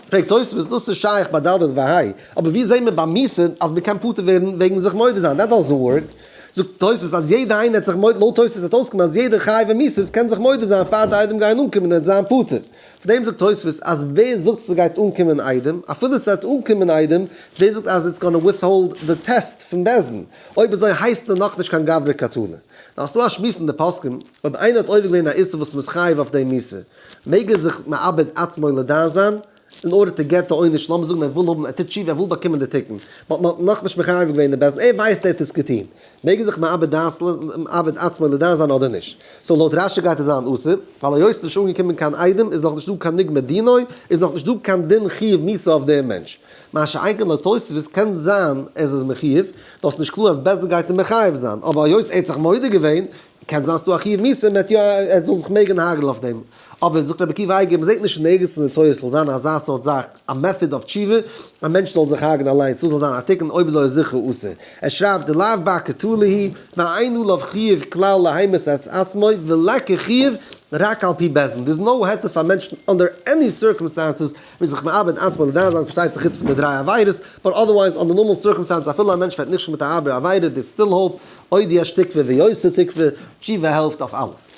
פרעגט תוספות, דאס איז שייך ביי ד' וה', אבער ווי זעהן מיר ביי מיתה אז מען קען פטור ווערן וועגן זיך מודה זיין? That doesn't work. זאגט תוספות אז יעדע איינער האט זיך מודה, לויט תוספות וועט אויסקומען אז יעדער חייב אין מיתות קען זיך מודה זיין פאר די עדים גייען אנקומען און ער וועט זיין פטור. אויף דעם זאגט תוספות אז ווער זאגט ס'גייט אנקומען עדים, אפילו ס'וועט אנקומען עדים, ווער זאגט אז it's gonna withhold די טעסט פון בית דין? אויב אזוי הייסט ער נאכנישט קיין גברא קטלא. נאר ס'דא א שמועס אין די פוסקים, אויב איינער האט עובר געווען א איסור וואס מ'איז חייב אויף דעם מיתה, מעג ער זיך מאבד עצמו לדעת זיין? in order to get די עונש, לאמיר זאגן ער וויל האבן, ער טוט תשובה, ער וויל באקומען די תיקון, but מ'האט נאכנישט מחייב געווען די בית דין, ער ווייסט ער האט עס געטון, מעג ער זיך מאבד דעת מאבד עצמו לדעת זיין אדער נישט? So לויט רשי גייט עס זיין אסור, ווייל היות ס'איז נישט אנגעקומען קיין עדים איז נאכנישט דא קיין נגמר דינו, איז נאכנישט דא קיין דין חיוב מיתה אויף דעם מענטש. מה שאין כן לויט תוספות קען זיין עס איז מחיוב, דאס איז נישט קלאר אז בית דין גייט אים מחייב זיין, אבער היות ער האט זיך מודה געווען, קען זיין ס'דא א חיוב מיתה, מ'העט יא ער זאל זיך מעגן הרג'ן אויף דעם. אבער זאגט רבי עקיבא אייגער, מ'זעט נישט אין ערגעץ אין די תורה ס'זאל זיין אזא סארט זאך, א method of תשובה, א מענטש זאל זיך הרג'ן אליינס, דאס זאל זיין א תיקון, אויב אזוי איז זיכער אסור. ער שרייבט דלאו בר קטלא הוא, ואין עליו חיוב כלל להמית את עצמו, וליכא חיוב רק על פי בית דין. There's no היתר פאר מענטשן under any circumstances מיט זיך מאבד עצמו לדעת זיין, פארשטייט זיך חוץ פון די דריי עבירות, but otherwise under normal circumstances אפילו א מענטש ווערט נכשל מיט א הארבער עבירה, there's still hope, עוד יש תקווה ויותר תקווה, תשובה העלפט אויף אלעס.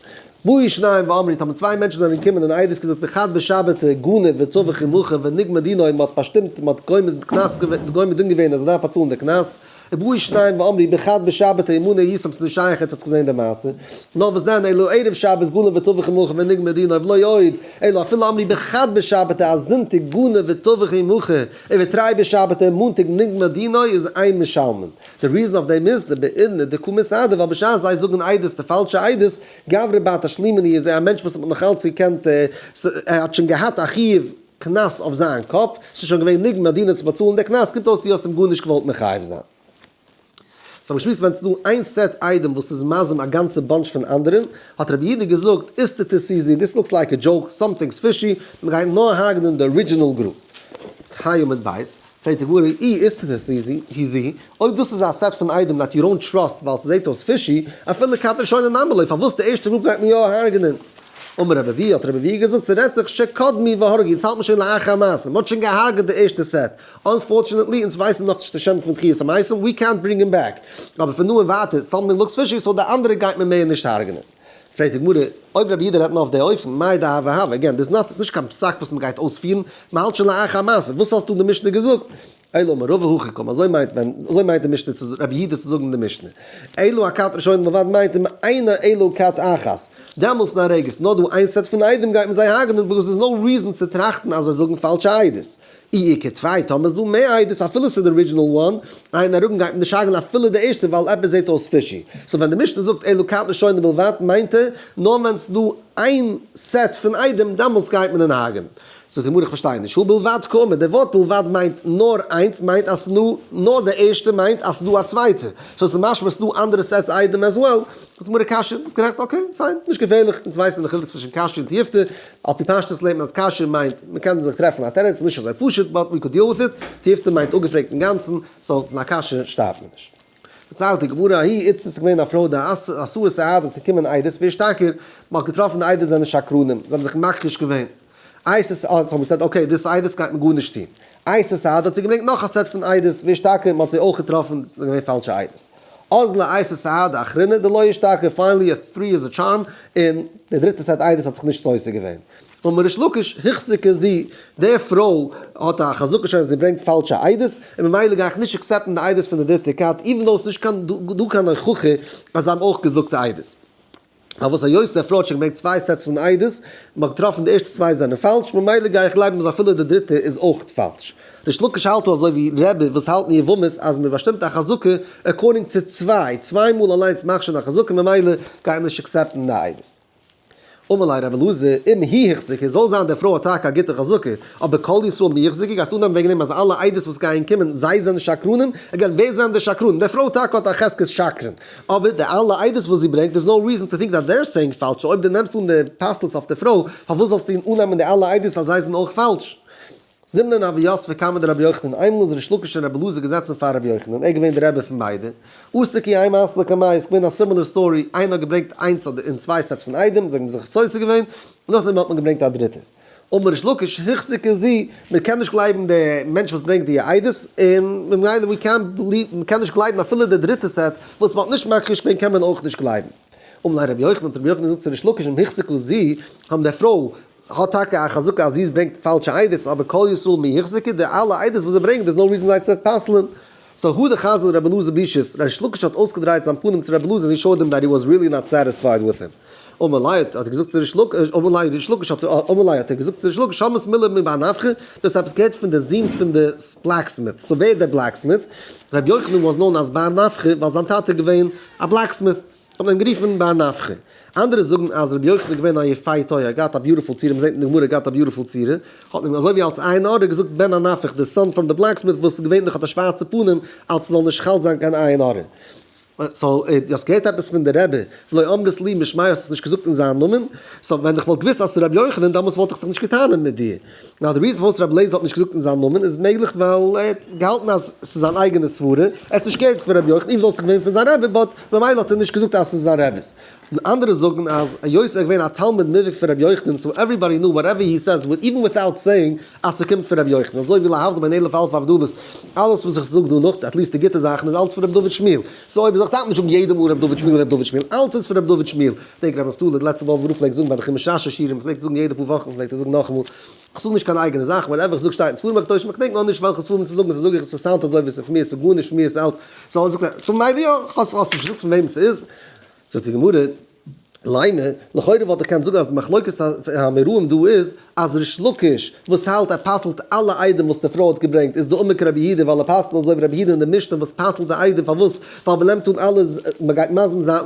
באו שניים ואמרו, טאמער צוויי מענטשן זענען געקומען און עדות געזאגט בחד בשבתא גנב וטבח ומכר ונגמר דינו און מען האט באשטימט מען האט גומר קנס גומר דין געווען אז ער דארף באצאלן די קנס, ובאו שניים ואמרו בחד בשבתא עמנו הייתם ס'נישט שייך עטס האטס געזען די מעשה, נאר וואס דען אלא ערב שבת גנב וטבח ומכר ונגמר דינו ולא עוד אלא אפילו אמרו בחד בשבתא אז זונטאג גנב וטבח ומכר ובתרי בשבתא מאנטאג נגמר דינו איז אין משלמין. די reason אויף דעם איז דבעידנא דקא מסהדו ווייל בשעת זיי זאגן עדות די פאלשע עדות, גברא בר תשלומין איז ער א מענטש וואס האט נאך אלץ געקענט ער האט שוין געהאט א חיוב קנס אויף זיין קאפ, ס'איז שוין געווען נגמר דינא צו באצאלן די קנס, קומט אויס דו האסט אים גארנישט געוואלט מחייב זיין. סאו האבן געשמועסט ווען ס'איז דא איין set עדים וואס איז מזים א גאנצע bunch פון אנדערע, האט רבי יהודה געזאגט, איסתתא היא, this looks like a joke, something's fishy, מ'גייט נאר הרג'נען די original group. ה' עמוד בית. פרעגט די גמרא, אי איסתתא היא זי, אויב דאס איז א set פון עדים that you don't trust ווייל ס'זעט אויס fishy, אפילו כת ראשונה נמי לא, פארוואס די ערשטע group גייט מען יא הרג'נען? אמר רבי אבהו, האט רבי אבהו געזאגט, ס'רעדט זיך שקדמו והרגו, אונז האלט מען שוין לאחר המעשה, מ'האט שוין געהארגעט די ערשטע set, unfortunately אונז ווייסן נאכנישט די שם פון תחיית המתים, ווי קענט ברינג אים בעק, אבער פון דא און ווייטער, something looks fishy, so די אנדערע גייט מען מער נישט הרג'נען. פרעגט די גמרא, אויב רבי יהודה רעדט נאר אויף די אופן, מאי דהוה הוה, again, דאס איז נישט קיין פסק וואס מ'גייט אויספירן, מ'האלט שוין לאחר המעשה, וואס האסטו אין די משנה געזאגט? אלא אמר רבא הכי קאמר, אזוי מיינט ווען, אזוי מיינט די משנה צו רבי יהודה צו זאגן אין די משנה. אלא אכת ראשונה בלבד מיינט אם אינה אלא כת אחת. דעמאלטס נהרגת, נאר דא איין set פון עדים גייט מען זיי הרג'נען because there's no reason צו טראכטן אז זיי זאגן פאלשע עדות. אי איכא טפי, טאמער איז דא מער עדות אפילו ס'איז די original one, אין נהרגין גייט מען נישט הרג'נען אפילו די ערשטע ווייל עפעס זעט אויס fishy. So ווען די משנה זאגט אלא כת ראשונה בלבד מיינט ער נאר ווען ס'איז דא איין set פון עדים דעמאלטס גייט מען אין הרג'נען. זאגט די גמרא איך פארשטיי נישט, הא בלבד קאמר, די ווארט בלבד מיינט נאר איינס מיינט אז ס'דא נאר די ערשטע מיינט אז ס'דא א צווייטע, so ס'איז משמע ס'דא אנדערע sets עדים as well, זאגט די גמרא קשיא, ביסט גערעכט okay fine, נישט געפערליך, אונז ווייסן די חילוק צווישן קשיא און תיובתא, על פי פשטות לערנט מען אז קשיא מיינט מ'קען זיך טרעפן א תירוץ, נישט אזוי פשוט but we could deal with it, תיובתא מיינט אפגעפרעגט אינגאנצן, so פון א קשיא שטארבט מען נישט. פארציילט די גמרא, ההיא איתתא ס'איז געווען א פרוי דאתו סהדי ס'קומען עדות ואשתכור, מ'האט געטראפן די עדות זענען שקרנים, זיי האבן זיך מכחיש געווען, אייתו סהדי האט געזאגט okay דאס עדות גייט מען גארנישט טון, אייתו סהדי האט זי געברענגט נאך א set פון עדות ואשתכור, מ'האט זיי אויך געטראפן זענען געווען פאלשע עדות. אזלא אייתו סהדי אחרינא דלא אשתכור, finally a three is a charm, און די דריטע set עדות האט זיך נישט סותר געווען. אמר ריש לקיש, הוחזקה זו, די פרוי האט א חזקה שוין אז זי ברענגט פאלשע עדות, און ממילא גיי איך נישט accept ן די עדות פון די דריטע כת, even though עס איז נישט קיין דא קיין הוכחה אז זיי האבן אויך געזאגט עדות. פארוואס היות די פרוי האט שוין געברענגט צוויי sets פון עדות, מען האט געטראפן די ערשטע צוויי זענען פאלש, ממילא גיי איך גלייבן אז אפילו די דריטע איז אויך פאלש. ריש לקיש האלט אזוי ווי רבי וואס האלט אין יבמות אז מען באשטימט א חזקה according צו צוויי, צוויי מאל אליינס מאכט שוין א חזקה ממילא גייט מען נישט accept ן די עדות. אמר ליה רבי אלעזר, אם היא הוחזקה, זאל זיין די פרוי האט טאקע א גוטע חזקה, אבער כל ישראל מי הוחזקו, גייסטו אננעמען וועגן דעם אז אלע עדות וואס גייען קומען, זיי זענען שקרנים? Again, ווער זענען די שקרנים? די פרוי טאקע האט א חזקת שקרן, אבער די אלע עדות וואס זי ברענגט, there's no reason to think that they're saying פאלש, so אויב דו נעמסט אן די פסלות אויף די פרוי, פארוואס זאלסטו אננעמען די אלע עדות אז זיי זענען אויך פאלש? זימנין הוו יתבי קמיה דרבי יוחנן, איינמאל איז ריש לקיש און רבי אלעזר געזעצן פאר רבי יוחנן, ער איז געווען די רבי פון ביידע, אתו כי האי מעשה לקמייהו, איז געווען א similar story, איינער האט געברענגט איינס אדער און צוויי sets פון עדים, זיי האבן זיך סותר געווען, און נאכדעם האט מען געברענגט א דריטע. אמר ריש לקיש, הוחזקה זו, מען קען נישט גלייבן די מענטש וואס ברענגט די עדות, און ממילא we can't believe, מען קען נישט גלייבן אפילו די דריטע set וואס מען האט נישט מכחיש געווען קען מען אויך נישט גלייבן. אמר ליה רבי יוחנן, האט רבי יוחנן געזאגט צו ריש לקיש, אם הוחזקה זו, האבן די פרוי האט טאקע א חזקה אז זי ברענגט פאלשע עדות, אבער כל ישראל מי הוחזקה, די אלע עדות וואס זי ברענגט there's no reason זיי צו פסל'ן. so הדר חזא לרבי אלעזר בישות, ריש לקיש האט אויסגעדרייט זיין פנים צו רבי אלעזר און he showed him that he was really not satisfied with him. אמר ליה האט ער געזאגט צו ריש לקיש, אמר ליה ריש לקיש האט אמר ליה האט ער געזאגט צו ריש לקיש שמעת מילי מבר נפחא, דו האסט עפעס געהערט פון די זון פון די blacksmith, so ווער איז דער blacksmith? רבי יוחנן was known as בר נפחא ווייל זיין טאטע איז געווען א blacksmith, האט מען אים גערופן בר נפחא. אנדערע זאגן אז רבי יוחנן איז געווען א יפה תואר, ער האט געהאט א beautiful צורה, מ'זעט אין די גמרא ער האט געהאט א beautiful צורה, האט מען אים אזוי ווי אלס עין הרע געזאגט בן הנפח, די son פון די blacksmith וואס געווענליך האט א שווארצע פנים, אלס ס'זאל נישט חל זיין קיין עין הרע. so, דו האסט געהערט עפעס פון די רבי, ולא אמרת לי משמיה האסט עס נישט געזאגט אין זיין נאמען, so ווען איך וואלט געוואוסט אז ס'איז רבי יוחנן דאמאלס וואלט איך זיך נישט געטענה'ט מיט דיר. now די reason פארוואס רבי אליעזר האט נישט געזאגט אין זיין נאמען איז מעגליך ווייל ער האט געהאלטן אז ס'איז זיין אייגענע סברה, ער האט נישט געהערט פון רבי יוחנן even though ס'איז געווען פון זיין רבי but ממילא האט ער נישט געזאגט אז ס'איז זיין רבי'ס. און אנדערע זאגן אז היות ער איז געווען א תלמיד מובהק פון רבי יוחנן so everybody knew whatever he says even without saying אז ס'קומט פון רבי יוחנן אזוי ווי להבדיל בין אלף אלפי הבדלות אלעס וואס איך זאג דא נאך at least די גוטע זאכן איז אלץ פון רבי דוד שמואל so אויב איך דארף נישט זאגן יעדע מאל רבי דוד שמואל רבי דוד שמואל אלץ איז פון רבי דוד שמואל דענק רבי נפתלי די לעצטע וואלווער רב פלעגט זאגן ביי די חומש רשי שיעורים פלעגט זאגן יעדע פאר וואכן פלעגט ער זאגן נאכאמאל איך זאג נישט קיין אייגענע זאכן whatever איך זאג שטייט אין ספרים הקדושים איך געדענק נאר נישט וועלכע ספרים צו זאגן so זאג איך עס sound אזוי ווי עס איז פון מיר עס איז גארנישט פון מיר עס איז אלץ so זאגט ער so מילא יא האסט נישט געזאגט פון וועם עס איז. זאגט די גמרא, לימא, לכאורה וואלט איך געקענט זאגן אז די מחלוקת האמוראים דא איז, אז ריש לקיש וואס האלט ער פסל'ט אלע עדים וואס די פרוי האט געברענגט איז דאמר כרבי יהודה ווייל ער פסל'ט אזוי ווי רבי יהודה אין די משנה וואס פסל'ט די עדים פארוואס ווייל מ'נעמט אן אלע מ'גייט מזים זיין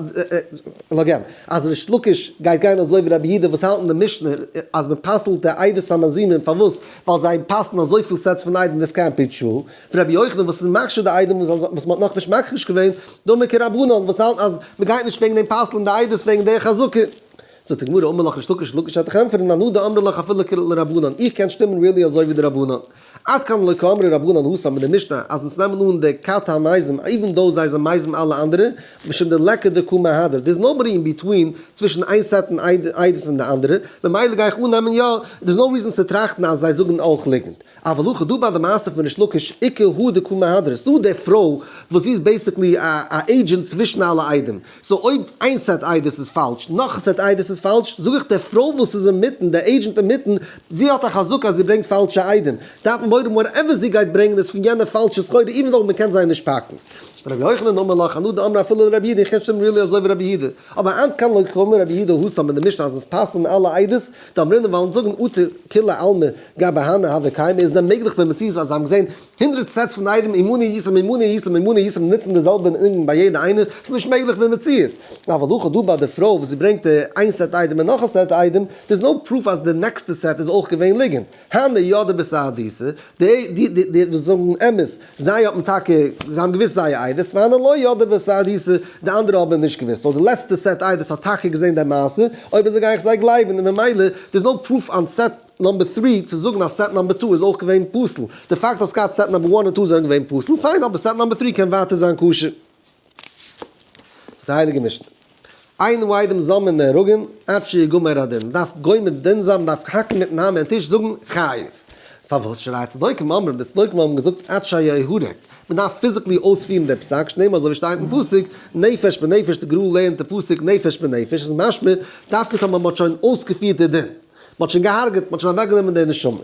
again אז ריש לקיש גייט גיין אזוי ווי רבי יהודה וואס האלט אין די משנה אז מ'פסל'ט די עדות המזימים פארוואס ווייל זיי פסל'ן אזויפיל sets פון עדים דאס קען be true רבי יוחנן וואס איז מכשיר די עדים וואס מ'האט נאכנישט מכחיש געווען, דאמר כרבנן וואס האלטן אז מ'גייט נישט וועגן דעם פסל'ן די עדות וועגן די חזקה. זאגט די גמרא אמר לך ריש לקיש לקיש וועט דיך ענטפערן אנא דאמרי לך אפילו כרבנן איך קען שטימען really אזוי ווי די רבנן. עד כאן לא קאמרי רבנן התם אין די משנה אז אונז נעמען אן די כת המזים even though זיי זענען מזים אלע אנדערע משום דליכא דקא מהדר there's nobody in between צווישן איין set און עדות און די אנדערע ממילא גיי איך אננעמען יא there's no reason צו טראכטן אז זיי זאגן אויך ליגנט. אבל הכא דא ביי די מעשה פון ריש לקיש איכא הא דקא מהדרא ס'דא די פרוי וואס זי איז basically א agent צווישן אלע עדים, so אויב איין set עדות איז פאלש נאך א set עדות איז פאלש זאג איך די פרוי וואס איז אינמיטן די agent אינמיטן זי האט א חזקה אז זי ברענגט פאלשע עדים דארף מען מורא האבן whatever זי גייט ברענגן איז פון יענע פאלשע סחורה even though מ'קען זיי נישט פאקן. רבי יוחנן אמר לך אנא דאמרי אפילו לרבי יהודה איך קען שטימען really אזוי ווי רבי יהודה אבער עד כאן לא קאמר רבי יהודה התם אין די משנה אז עס פסל'ן אלע עדות דאמרינן וועלן זאגן אטו כולי עלמא גבי הני הוה קיימא איז דען מעגליך במציאות אז זיי האבן געזען הונדרעט sets פון עדים עמנו הייתם עמנו הייתם עמנו הייתם נוצן די זעלבע ניגון ביי יעדע איינער ס'איז נישט מעגליך במציאות אבל הכא דא ביי די פרוי וואס זי ברענגט די איין set עדים און נאך א set עדים there's no proof אז די נעקסטע set איז אויך געווען ליגנט. הני ידעי בסהדותא, די די די די וואס זאגן אמת, זיי האבן טאקע, זיי האבן געוואוסט זייער עדות, והני לא ידעי בסהדותא, די אנדערע האבן נישט געוואוסט, so די לעצטע set עדות האט טאקע געזען די מעשה, אויב אזוי גיי איך זיי גלייבן, און ממילא there's no proof on set number three צו זאגן אז set number two איז אויך געווען פסול, די פאקט אז געהאט set number one און two זענען געווען פסול, פיין, אבער set number three קען ווייטער זיין כשר. זאגט די הייליגע משנה, אין העדים זוממין נהרגין עד שיגמר הדין, מ'דארף גומר דין זיין, מ'דארף האקן מיטן האמער אין טיש זאגן חייב. פארוואס שהרי צדוקים אומרים, די צדוקים האבן געזאגט עד שיהרג, מ'דארף physically אויספירן די פסק, שנאמר אזוי ווי שטייט אין פסוק, נפש בנפש, די גר"א לערנט די פסוק נפש בנפש, איז משמע דווקא טאמער מ'האט שוין אויסגעפירט די דין, מ'האט שוין געהארגעט, מ'האט שוין אוועקגענומען די נשמה.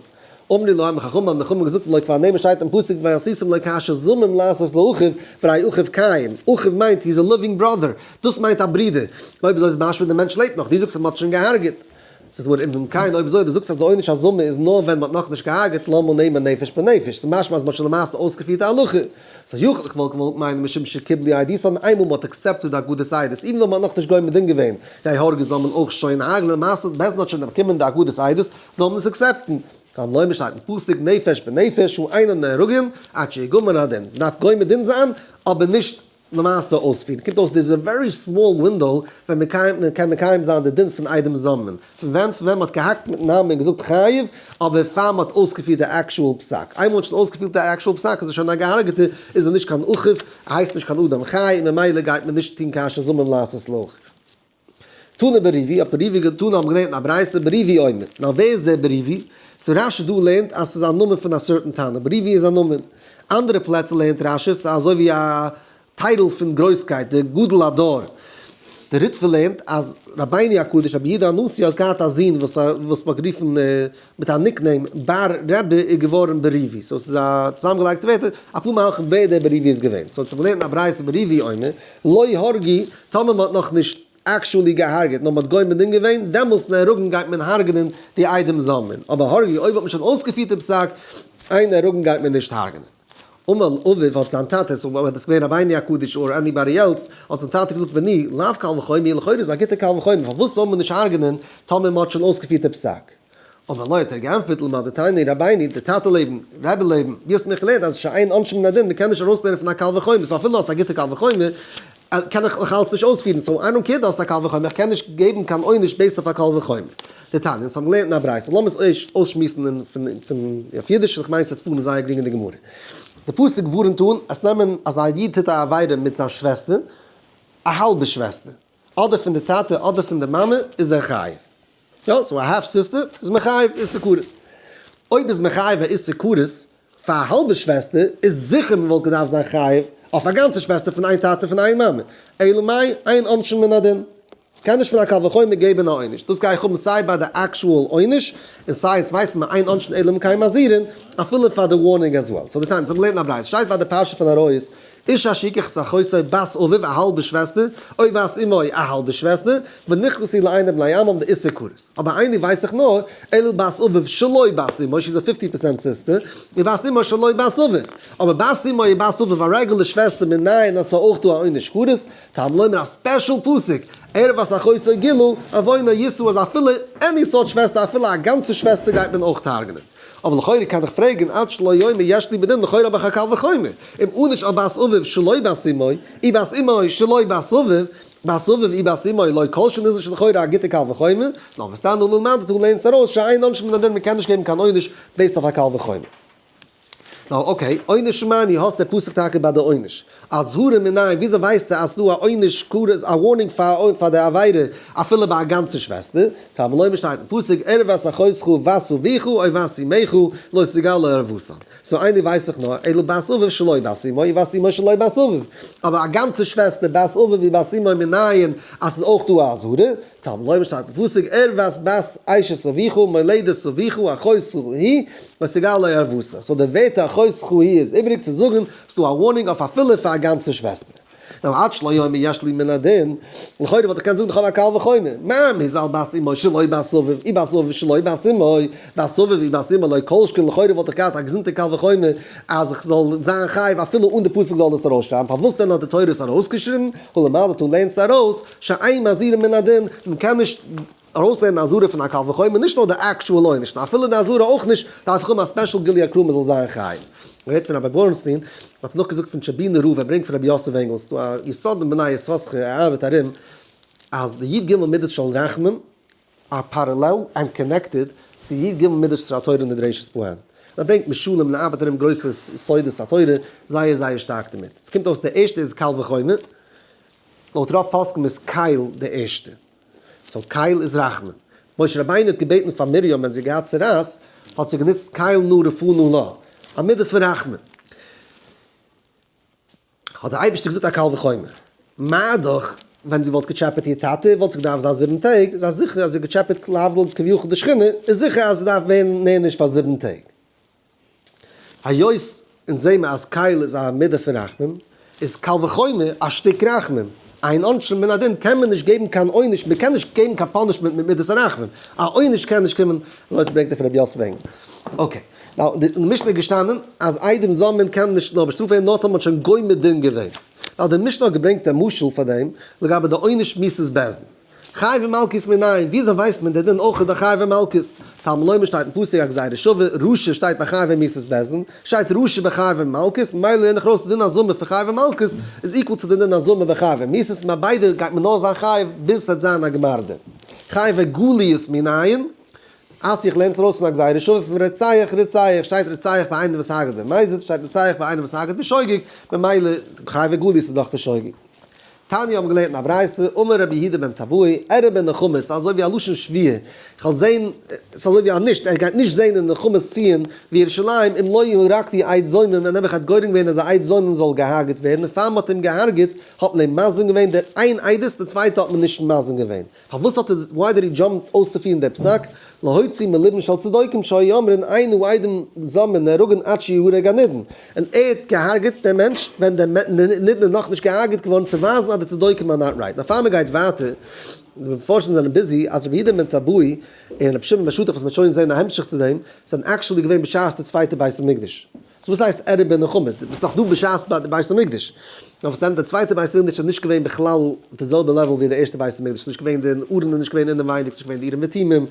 אמרו להם חכמים האבן די חכמים געזאגט ולא כבר נאמר שטייט אין פסוק ועשיתם לו כאשר זמם לעשות לאחיו והרי אחיו קיים, אחיו מיינט he is a living brother, דאס מיינט א ברודער, אויב אזוי איז משמע די מענטש לעבט נאך, דו זאגסט אז מען האט שוין געהארגעט, זאגט די גמרא אם כן אויב אזוי דו זאגסט אז די עונש הזמה איז נאר ווען מען האט נאכנישט געהארגעט למה נאמר נפש בנפש, ס'איז משמע אז מען האט שוין למעשה אויסגעפירט די הלכה, so יכול איך וואלט געוואלט מיינען משום שקיבלו עדותן איינמאל מען האט accepted אגודת עדות even though מען האט נאכנישט גומר דין געווען, יהרגו זאל מען אויך שוין הרג'נען למעשה בית דין האט שוין באקומען די אגודת עדות, זאל מען עס accept ן. תלמוד לומר שטייט אין פסוק נפש בנפש הוא אינו נהרגין עד שיגמר הדין, מען דארף גומר דין זיין אבער נישט למעשה אויספירן, קומט אויס דאס איז א very small window ווען מען קען מקיים זיין די דין פון עדים זוממין, פון ווען פון ווען מען האט געהאקט מיטן האמער און געזאגט חייב, אבער פאר מען האט אויסגעפירט די actual פסק, איינמאל מען האט שוין אויסגעפירט די actual פסק איז ער שוין א געהארגעטער, איז ער נישט קיין אחיו, ער הייסט נישט קיין אדם חי און ממילא גייט מען נישט טון כאשר זמם לעשות לאחיו. תנא בריבי, האט בריבי געטון האבן געלערנט אין א ברייתא בריבי אומר. נאר ווער איז דער בריבי? so רשי דא לערנט אז ס'איז א נאמען פון א certain תנא, בריבי איז א נאמען. אנדערע פלעצער לערנט רשי ס'איז אזוי ווי א title פון גרויסקייט, דער גדול הדור. דער ריטבא לערנט אז רבינו הקדוש רבי יהודה הנשיא האט געהאט א זון וואס וואס מ'האט גערופן מיט א nickname בר רבי איז געווארן בריבי. so ס'איז א צוזאמגעלייגטע ווערטער, אפאר מהלכים ווער דער בריבי איז געווען. so האט זיך געלערנט אין א ברייתא בריבי אומר, לא הרגו, טאמער מ'האט נאכנישט actually געהארגעט נאר מ'האט גומר דין געווען, דעמאלס נהרגין גייט מען הרג'נען די עדים זוממין. אבער הרגו אויב האט מען שוין אויסגעפירט די פסק, אין נהרגין גייט מען נישט הרג'נען. אמר אביו האט זיין טאטע, so אויב עס געווען רבינו הקדוש or anybody else, האט זיין טאטע געזאגט בני, לאו קל וחומר, לכאורה איז א גוטע קל וחומר, פארוואס זאל מען נישט הרג'נען טאמער מען האט שוין אויסגעפירט די פסק? אמר לו האט ער געענטפערט למדתני רבינו, די טאטע לעבן, רבי לעבן, דו האסט מיך געלערנט אז שאין עונשין מן הדין, מען קען נישט ארויסלערנען פון א קל וחומר, so אפילו האסט א גוטע קל וחומר, קען איך נאך אלץ נישט אויספירן, so I don't care דו האסט א קל וחומר, איך קען נישט געבן קיין עונש based אויף א קל וחומר. דתניא, אונז האבן געלערנט אין א ברייתא, לאמיר עס ערשט אויסשמועסן אין פון פון אויף אידיש, איך מיין עס וועט פארן זייער גרינג אין די גמרא. די פסוק ווארענט אן אז נעמען אז א איד טוט א עבירה מיט זיין שוועסטער, א האלבע שוועסטער, אדער פון די טאטע אדער פון די מאמע, איז ער חייב. יא, so א half sister איז מען חייב איסור כרת. אויב איז מען חייב א איסור כרת פאר א האלבע שוועסטער, איז זיכער מען וואלט געדארפט זיין חייב אויף א גאנצע שוועסטער פון איין טאטע פון איין מאמע. אלא מאי, אין עונשין מן הדין. קען נישט פון א קל וחומר געבן א עונש. דאס גיי איך האבן סיי ביי די actual עונש, און סיי יעצט ווייסט מען אין עונשין אלא אם כן מזהירין, אפילו פאר די warning as well. so דתניא, זיי האבן געלערנט א ברייתא, שטייט ביי די פרשה פון עריות, איש אשר יקח את אחותו בת אביו א האלבע שוועסטער, או בת אמו א האלבע שוועסטער, ונכרתו לעיני בני עמם די איסור כרת. אבער איינער ווייס איך נאר, אלא בת אביו שלא בת אמו, she איז א 50% sister, ובת אמו שלא בת אביו. אבער בת אמו און בת אביו א regular שוועסטער מנין אז ס'איז אויך דא א עונש כרת, תלמוד לומר א special פסוק, ערות אחותו גילו, עוונה ישא אז אפילו any סארט שוועסטער אפילו א גאנצע שוועסטער גייט מען אויך הרג'נען. אבער לכאורה קען איך פרעגן עד שלא יאמר יש לי בדין לכאורה האב איך א קל וחומר, אם ענש על בת אביו שלא בת אמו, אי בת אמו שלא בת אביו, בת אביו אי בת אמו לא כל שכן איז נישט לכאורה א גוטע קל וחומר, נאר וסתם דא ללמד דו לערנסט ארויס שאין עונשין מן הדין מען קען נישט געבן קיין עונש based אויף א קל וחומר. נאר okay, עונש מאני האסט די פסוק טאקע ביי די עונש. אזהרה מנין, וויאזוי ווייסטו אז ס'דא א עונש כרת, א warning פאר פאר די עבירה אפילו ביי א גאנצע שוועסטער? תלמוד לומר שטייט אין פסוק ערות אחותך בת אביך או בת אמך לא תגלה ערותן. so איינער ווייס איך נאר, אלא בת אביו שלא בת אמו, ובת אמו שלא בת אביו. אבער א גאנצע שוועסטער בת אביו ווי בת אמו מנין אז ס'איז אויך דא א אזהרה? תלמוד לומר שטייט אין פסוק ערות בת אשת אביך מולדת אביך אחותך היא לא תגלה ערותן. so די ווערטער אחותך היא איז איבריג צו זאגן, ס'דא א warning אויף אפילו פאר א גאנצע שוועסטער. נאר עד שלא יאמר יש לי מן הדין, לכאורה וואלט איך געקענט זאגן איך האב א קל וחומר, מה מזל בת אמו שלא בת אביו, אי בת אביו שלא בת אמו, בת אביו אי בת אמו לא כל שכן, לכאורה וואלט איך געהאט א געזונטע קל וחומר אז איך זאל זיין חייב אפילו אן די פסוק זאל דאס ארויסשרייבן, פארוואס דען האט די תורה עס ארויסגעשריבן, הא למדת דו לערנסט ארויס, שאין מזהירין מן הדין, מען קען נישט ארויסלערנען אזהרה פון א קל וחומר, נישט נאר די actual עונש, נאר אפילו די אזהרה אויך נישט, דארף איך האבן א special גילוי הקרא מען זאל זיין חייב. מ'הערט פון רבי בורנסטין, האט נאך געזאגט פון טשעבינער רב, ער ברענגט פון רבי יוסף ענגל, ס'דא א יסוד אין בני יששכר, ער ארבעט ארום, אז די י ג מידות של רחמים are parallel and connected צו י ג מידות של התורה נדרשת בהן. ער ברענגט משלים און ארבעט ארום גרויסע סודות התורה, זייער זייער שטארק דערמיט. ס'קומט אויס די ערשטע איז קל וחומר, לויט רוב פוסקים איז קל די ערשטע. so קל איז רחמים. משה רבינו האט געבעטן פאר מרים ווען זי האט געהאט צרעת, האט זי גענוצט קל נא רפא נא לה, א מידה פון רחמים. האט דער אייבערשטער געזאגט א קל וחומר, מה דאך ווען זי וואלט געטשעפעט איר טאטע וואלט זי געדארפט זיין 7 טעג, זיי זיכער אז זי האט געטשעפעט להבדיל כביכול די שכינה, איז זיכער אז זי דארף ווערן נענש פאר 7 טעג. היות אונז זעהן מיר אז קל איז א מידה פון רחמים, איז קל וחומר א שטיק רחמים. אין עונשין מן הדין קען מען נישט געבן קיין עונש, מען קען נישט געבן קיין punishment מיט מידת הרחמים. א עונש קען נישט קומען, לויט ברענגט ער פון רבי יוסף ענגל. okay, now די משנה איז געשטאנען אז עדים זוממין קען נישט נאר באשטראפט ווערן נאר טאמער מען האט שוין גומר דין געווען. now די משנה האט געברענגט א משל פאר דעם לגבי די עונש מיתת בית דין. חייבי מלקות מנין, וויאזוי ווייסט מען די דין אויך איז ביי חייבי מלקות? תלמוד לומר שטייט אין פסוק א גזירה שווה, רשע שטייט ביי חייבי מיתת בית דין, שטייט רשע ביי חייבי מלקות, ממילא לערן איך ארויס די דין הזמה פון חייבי מלקות איז equal צו די דין הזמה ביי חייבי מיתת, און ביי ביידע גייט מען נאר זיין חייב ביז ס'וועט זיין א גמר דין. חייבי גליות מנין, אז איך לערן עס ארויס פון א גזירה שווה פון רוצח רוצח, שטייט רוצח ביי איינער וואס הרג'ט במזיד, שטייט רוצח ביי איינער וואס הרג'ט בשוגג, ממילא חייבי גליות איז דאך בשוגג. תניא האבן געלערנט אין א ברייתא, אמר רבי יהודה בן תבאי, אראה בנחמה, ס'איז אזוי ווי א לשון שבועה, איך וועל זען, ס'איז אזוי ווי א נישט, ער גייט נישט זען אין נחמה'ס ציון וירושלים, אם לא הרגתי עד זומם, ווען נעבעך האט גורם געווען אז א עד זומם זאל געהארגעט ווערן, און פאר מ'האט אים געהארגעט האט מען אים מזים געווען דער איין עדות, די צווייטע האט מען נישט מזים געווען. פארוואס האט ער, why did he jump אויסצופירן דער פסק, להוציא מלבן של צדוקים שהיו אומרים אין העדים זוממין נהרגין עד שיהרג הנידון, און ער האט געהארגעט דעם מענטש ווען דער נידון איז נאכנישט געהארגעט געווארן צו ווייזן אז די צדוקים are not right. נאר פאר מען גייט ווייטער, די מפרשים זענען busy אז רבי יהודה בן טבאי און רבי שמעון בן שטח וואס מ'וועט שוין זען א המשך צו דעם, זענען actually געווען בשעת די צווייטע בית המקדש. so וואס הייסט אראה בנחמה? דו ביסט נאך דא בשעת ביי די בית המקדש. נאר וואס דען די צווייטע בית המקדש איז נישט געווען בכלל די זעלבע level ווי די ערשטע בית המקדש, ס'איז נישט געווען די ארון איז נישט געווען אינעווייניג, ס'איז נישט געווען די אורים ותומים.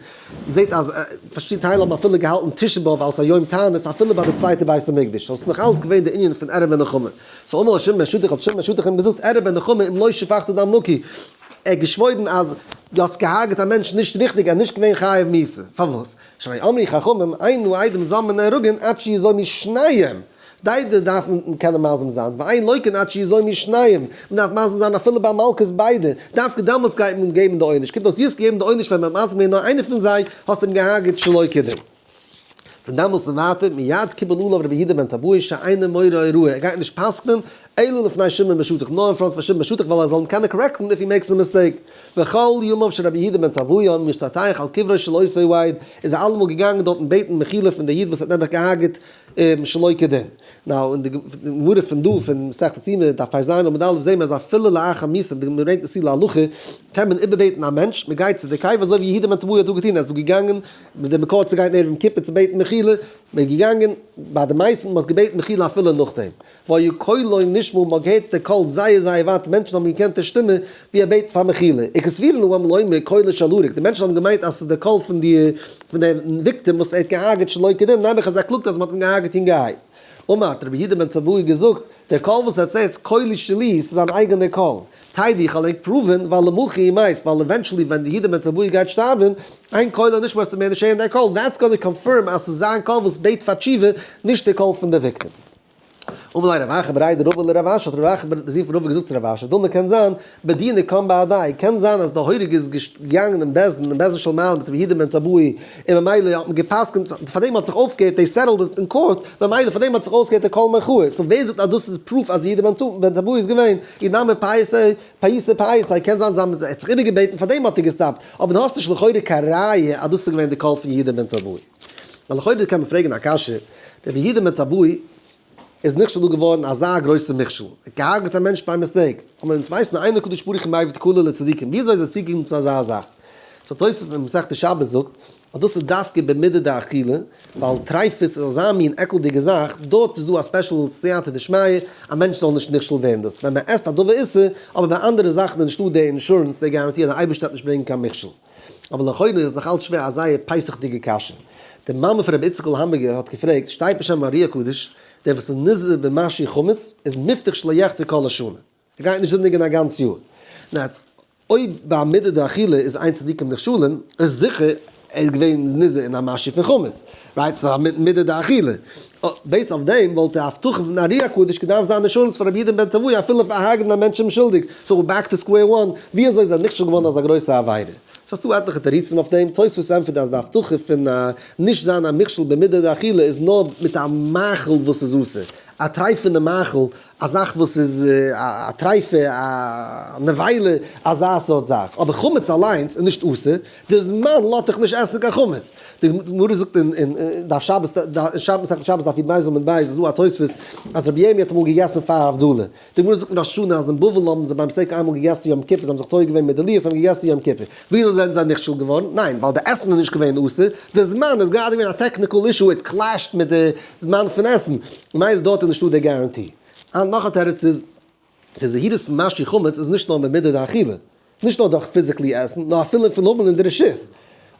מ'זעט אז פארשידענע טייל האבן אפילו געהאלטן תשעה באב אלס א יום תענית אפילו ביי די צווייטע בית המקדש. so ס'איז נאך אלץ געווען די ענין פון אראה בנחמה. so אמר לו שמעון בן שטח האט שמעון בן שטח אים געזאגט אראה בנחמה אם לא שפכת דם נקי. ער האט געשוואוירן אז דו האסט געהארגעט א מענטש נישט ריכטיג, ער איז נישט געווען חייב מיתה. פארוואס? שהרי אמרו חכמים אין העדים זוממין נהרגין עד שיזומו שניהם, ביידע דארפן קענען מזים זיין, ואין לוקין עד שיזומו שניהם, מען דארף מזים זיין אפילו ביי מלקות ביידע, דווקא דעמאלטס גייט מען געבן די עונש, קומט אויס דו האסט געגעבן די עונש ווען מען האט מזים געווען נאר איינער פון זיי, האסט אים געהארגעט שלא כדין. פון דעמאלטס און ווייטער, מיד קיבל עליו רבי יהודה בן טבאי שאינו מורה הוראה, ער גייט נישט פסק'נען, אלא לפני שמעון בן שטח, נאר אין front פון שמעון בן שטח ווייל ער זאל אים קענען correct ן if he makes a mistake. וכל ימיו של רבי יהודה בן טבאי היה משתטח על קברו של אותו העד, איז ער אלעמאל געגאנגען דארטן בעטן מחילה פון דער איד וואס האט נעבעך געהארגעט שלא כדין. now אין די גמרא פון דא פון מסכת יומא דף פ"ז עמוד א' זעהן מיר אז אפילו לאחר מיתה, די גמרא ברענגט עס צו להלכה, קען מען איבערבעטן א מענטש, מען גייט צו די קבר אזוי ווי יהודה בן טבאי האט דא געטון, ער איז דא געגאנגען מיט די מקור צו גיין ערב יום כיפור צו בעטן מחילה, מען איז געגאנגען ביי די מתים, מען האט געבעטן מחילה אפילו נאכדעם. והיה קולו נשמע, מען האט געהערט די קול זייער זייער ווייט, מענטשן האבן געקענט די שטימע ווי ער בעט פאר מחילה, וכסבורין העם לומר קולו של הרוג, די מענטשן האבן געמיינט אז ס'איז די קול פון די פון די victim וואס ער האט געהארגעט שלא כדין, נעבעך אז ער קלאגט אז מען האט אים געהארגעט יונגערהייט. אמר, האט רבי יהודה בן טבאי געזאגט, דער קול וואס ער זעהט, קולי שלי, ס'איז זיין אייגענער קול. תדעו, איך וועל ענק prove ן, ווייל למחר הוא מת, ווייל eventually ווען די יהודה בן טבאי גייט שטארבן, אין קולו נשמע וועסטו מער נישט הערן דער קול, that's gonna confirm אז ס'איז זיין קול וואס בעט פאר תשובה, נישט דער קול פון די victim. אמר ליה רב אחא בריה דרבא לרב אשי, האט רב אחא דער זון פון רבא געזאגט צו רב אשי, דילמא קען זיין, בדינא קם בהדייהו, קען זיין אז די הורג איז געגאנגען אין בית דין, אין בית דין של מעלה מיט רבי יהודה בן טבאי, און ממילא האט מען גע'פסק'נט, פאר דעם האט זיך אויפגעהערט, they settled it אין court, ממילא פאר דעם האט זיך אויסגעהערט די קול מחאה, so ווער זאגט אז דאס איז proof אז יהודה בן טבאי איז געווען, אי נמי פייסי, פייסי פייסי, קען זיין זיי האבן זיך איבערגעבעטן פאר דעם האט ער געסטאפט, אבער דו האסט נישט לכאורה קיין ראיה אז דאס איז געווען די קול פון יהודה בן טבאי. ווייל לכאורה קען מען פרעגן א קשיא, רבי יהודה בן טבאי איז נכשל דא געווארן אזא גרויסע מכשול, ער האט געהארגעט א מענטש by mistake, אבער אונז ווייסן אין הקדוש ברוך הוא מביא תקלה לצדיקים, ווי אזוי איז ער צוגעקומען צו אזא זאך? so תוספות אין מסכת שבת זאגט אז דאס איז דווקא במידה דאכילה, ווייל טריפות איז אזא מין עקלדיגע זאך, דארט איז דא א special סייעתא דשמיא א מענטש זאל נישט נכשל ווערן דאס ווען מען עסט א דבר איסור, אבער ביי אנדערע זאכן איז נישטא די אינשורענס, די guarantee אז די אייבערשטער וועט נישט ברענגען קיין מכשול. אבער לכאורה איז נאך אלץ שווער א זייער פסח'דיגע קשיא. די מאמע פון רבי איציקל האמבורגער האט געפרעגט, שטייט בשם הארי הקדוש, דער וואס איז נזהר במשהו חמץ איז מובטח שלא יחטא כל השנה. ער גייט נישט זינדיגען א גאנץ יאר. יעצט, אויב ביי א מידה דאכילה איז אין צדיקים נכשלים, איז זיכער ער איז געווען נזהר אין א משהו פון חמץ. right? ס'איז א מידה דאכילה. based אויף דעם וואלט די הבטחה פון ארי הקדוש געדארפט זיין אינשורענס פאר רבי יהודה בן טבאי אפילו אויף הרג'נען א מענטש אומשולדיג, so back to square one, ווי אזוי איז ער נכשל געווארן אזא גרויסע עבירה? so ס'דא עטליכע תירוצים אויף דעם, תוספות ענטפערט אז די הבטחה פון נישט זיין א מכשול במידה דאכילה איז נאר מיט א מאכל וואס איז אסור, א טרייפענע מאכל, א זאך וואס איז א טרייפע, א נבילה, אזא סארט זאך, אבער חמץ אליינס איז נישט אסור, די זמן לאזט דיך נישט עסן קיין חמץ. די גמרא זאגט אין דף שבת, שבת מסכת שבת דף י"ב עמוד ב' איז דא א תוספות אז רבי ירמי' האט אמאל געגעסן פאר הבדלה. די גמרא זאגט אין ראש השנה אז אין בבל האבן זיי by mistake איינמאל געגעסן יום כיפור, זיי האבן זיך טועה געווען מיט די לוחות, זיי האבן געגעסן יום כיפור. וויאזוי זענען זיי נכשל געווארן? ניין, ווייל די עסן איז נישט געווען אסור, די זמן איז גראדע געווען א technical issue, it clashed מיט די זמן פון עסן, ממילא דארט איז נישטא די guarantee. נאך א תירוץ איז. די זהירות פון משהו חמץ איז נישט נאר במידה דאכילה, נישט נאר דורך physically עסן, נאר אפילו פון האבן אין די רשות.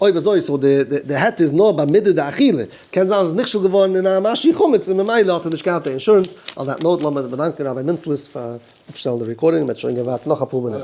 אויב אזוי so די היתר איז נאר ביי מידה דאכילה, קען זיין אז עס איז נכשל געווארן אין א משהו חמץ און ממילא האט ער נישט געהאט די אינשורענס. on that note לאמיר באדאנקען Rabbi מינצלעס פאר אפשטעלן די recording, מען האט שוין געווארט נאך אפאר מינוט.